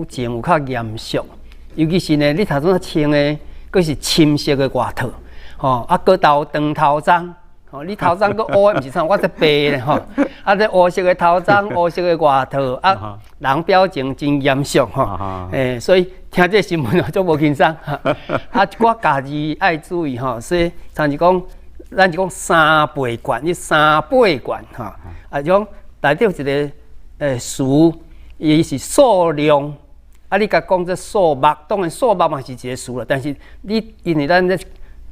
情有較嚴肅，尤其是呢，你頭拄仔穿的，閣是深色的外套，吼，啊，閣頭長頭鬃，吼，你頭鬃閣烏的，毋是啥，我這白的吼，啊，這烏色的頭鬃，烏色的外套，啊，人表情真嚴肅吼，欸，所以聽這新聞足無輕鬆，啊，一寡家己愛注意吼，所以親像講，咱是講三倍券，你三倍券吼，啊，講內底有一个詞，伊是數量，啊，你共講這數目，當然數目嘛是一个詞啦，但是你因為咱咧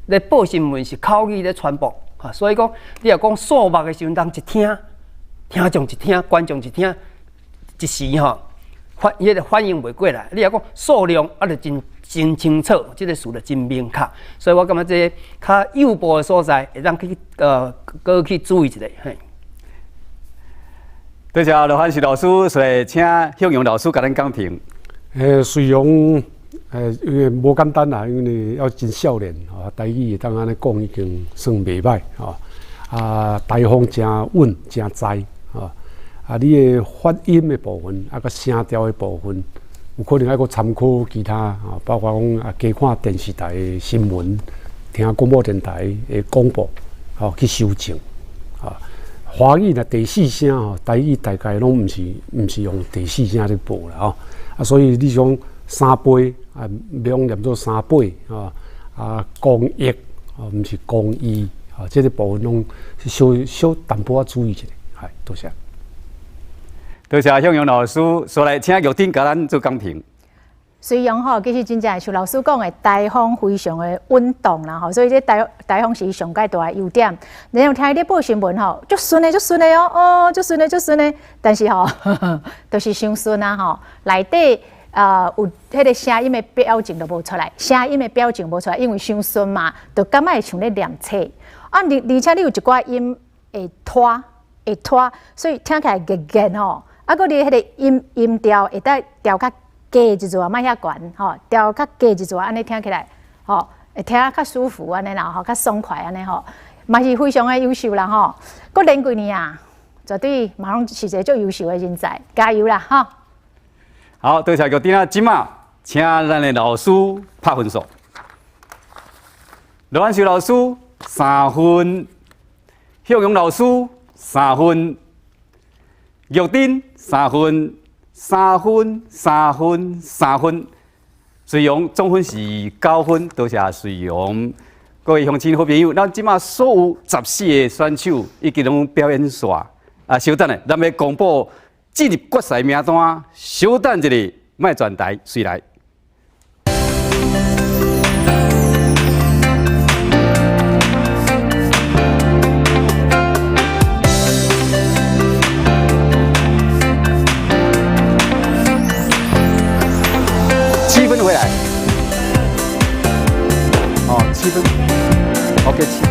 咧報新聞是口語咧傳播，哈，所以講你若講數目的時陣，人一聽，聽眾一聽，觀眾一聽，一時吼反彼个反應袂過來。你若講數量，啊，就真真清楚，這个詞就真明確。所以我感覺這个較幼部的所在，會當去閣去注意一下。嘿。
多謝羅漢壽老師，所以請向陽老師共咱講評。
欸，瑞陽，欸，因為無簡單啦，因為要真少年，吼，台語會當按呢講已經算袂䆀，吼。啊，台風誠穩，誠在，吼。啊，你的發音的部分，啊，佮聲調的部分，有可能愛閣參考其他，吼，包括講啊，加看電視台的新聞，聽廣播電台的廣播，吼，去修正，啊。華語若第四聲吼，台語大概攏毋是用第四聲咧報啦吼，啊，所以你講三倍啊，欲講念做三倍啊，啊，公益啊，毋是公益啊，這个部分攏小小淡薄仔注意一下，係，多謝。
多謝向陽老師，煞來請玉珍共咱做講評。
雖然吼，其實真正像老師講的，台風非常的穩當啦吼，所以這台風是上蓋大的優點。然後聽伊咧報新聞吼，足順的足順的哦，哦，足順的足順的，但是吼，就是傷順啊吼，內底有彼个聲音的表情都無出來，聲音的表情無出來，因為傷順嘛，就感覺會像咧念冊。啊，而且你有一寡音會拖，會拖，所以聽起來結結吼。啊，閣你彼个音調會當調較低一撮，莫遐懸吼，調較低一撮，按呢聽起來吼，會聽較舒服按呢啦吼，較爽快按呢吼，嘛是非常的優秀啦吼。閣連幾年啊，絕對嘛攏是一个足優秀的人才，加油啦吼！
好，多謝玉珍啊，這馬請咱的老師拍分數。羅漢壽老師3分，向陽老師3分，玉珍3分。3分，3分，3分，瑞陽總分是9分，多謝瑞陽。各位鄉親好朋友，咱這馬所有14个選手已經攏表演煞。啊，稍等下，咱欲公布進入決賽名單。稍等一下，莫轉台，隨來。7分回來，哦，7分，OK，7。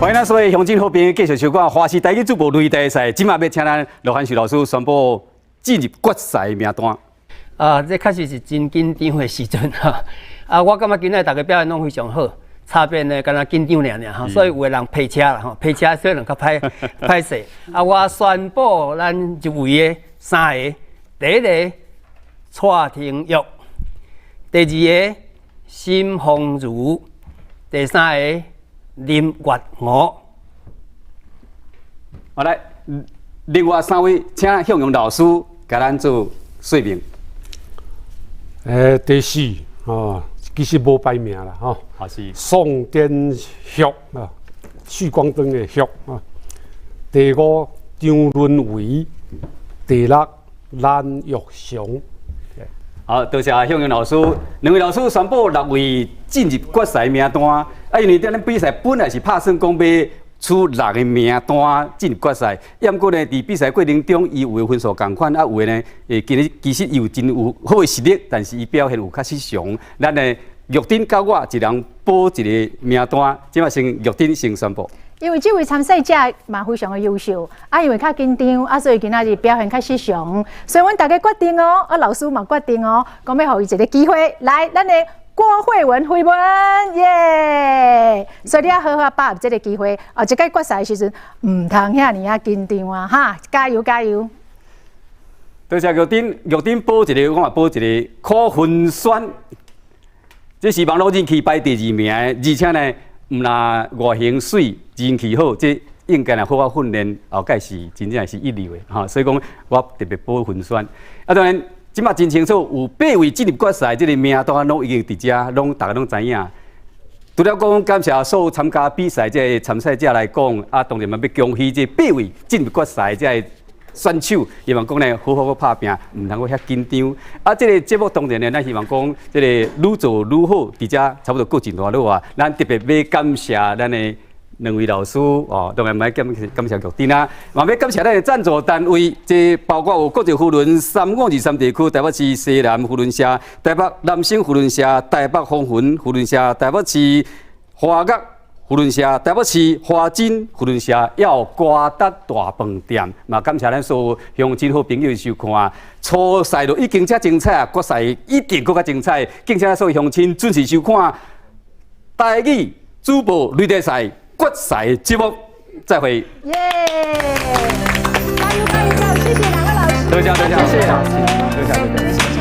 歡迎咱所有鄉親好朋友繼續收看華視台語主播擂台賽，這馬欲請咱羅漢樹老師宣布進入決賽名單。
啊，這確實是真緊張的時陣哈。啊，我感覺今仔逐家表現攏非常好，差別呢，敢若緊張爾爾吼，所以有的人疲車啦吼，疲車所以較歹歹勢。啊，我宣布咱入圍的三个，第一个蔡廷玉，第二個沈鳳如，第三个林月娥。
好來，另外三位，請向陽老師共咱做說明。
第四哦，其實無排名啦，吼。
是。
宋典旭啊，旭光燈的旭啊。第五張倫維，第六藍玉祥。
好，多謝向陽老師，兩位老師宣布六位進入決賽名單。啊，因為咱比賽本來是拍算講欲取六个名單進入決賽，毋過呢，佇比賽過程中，伊有的分數仝款，啊，有的呢，其實伊有真有好的實力，但是伊表現有較失常。咱呢，玉珍佮我一人報一个名單，這馬先玉珍先宣布。
因為這位參賽者嘛非常的優秀，啊，因為較緊張，啊，所以今仔日表現較失常，所以阮大家決定哦，啊，老師嘛決定哦，講欲予伊一个機會，來，咱的郭慧文慧文，耶！所以你要好好把握這个機會，啊，這個決賽的時陣毋通遐爾仔緊張啊，哈，加油加油！
多謝玉珍，玉珍報一个，我嘛報一個柯芬選，這是網路人氣排第二名的，而且呢，毋但外形媠，人氣好，這應該若好好訓練，後蓋是真正是一流的吼。所以講，我特別報芬選。啊，當然，這馬真清楚，有八位進入決賽，這个名單攏已經佇遮，攏大家攏知影。除了講感謝所有參加比賽這个參賽者來講，啊，當然嘛欲恭喜這八位進入決賽這个選手，希望講呢，好好閣拍拚，毋通閣遐緊張。啊，這个節目當然呢，咱希望講這个愈做愈好，佇遮差不多過真大落啊。咱特別欲感謝咱的兩位老師哦，當然嘛感謝玉珍啊，嘛欲感謝咱的贊助單位，這包括有國際扶輪3523地區、台北市西南扶輪社、台北南省扶輪社、台北豐雲扶輪社、台北市華岳扶輪社、台北市華珍扶輪社，抑有瓜達大飯店，嘛感謝咱所有鄉親好朋友的收看。初賽就已經遮精彩啊，決賽一定閣較精彩。敬請所有鄉親準時收看台語主播擂台賽決賽節目，再會。
耶！加油加油加油！謝謝兩位老師。
多謝多謝，謝謝老師，多謝多謝。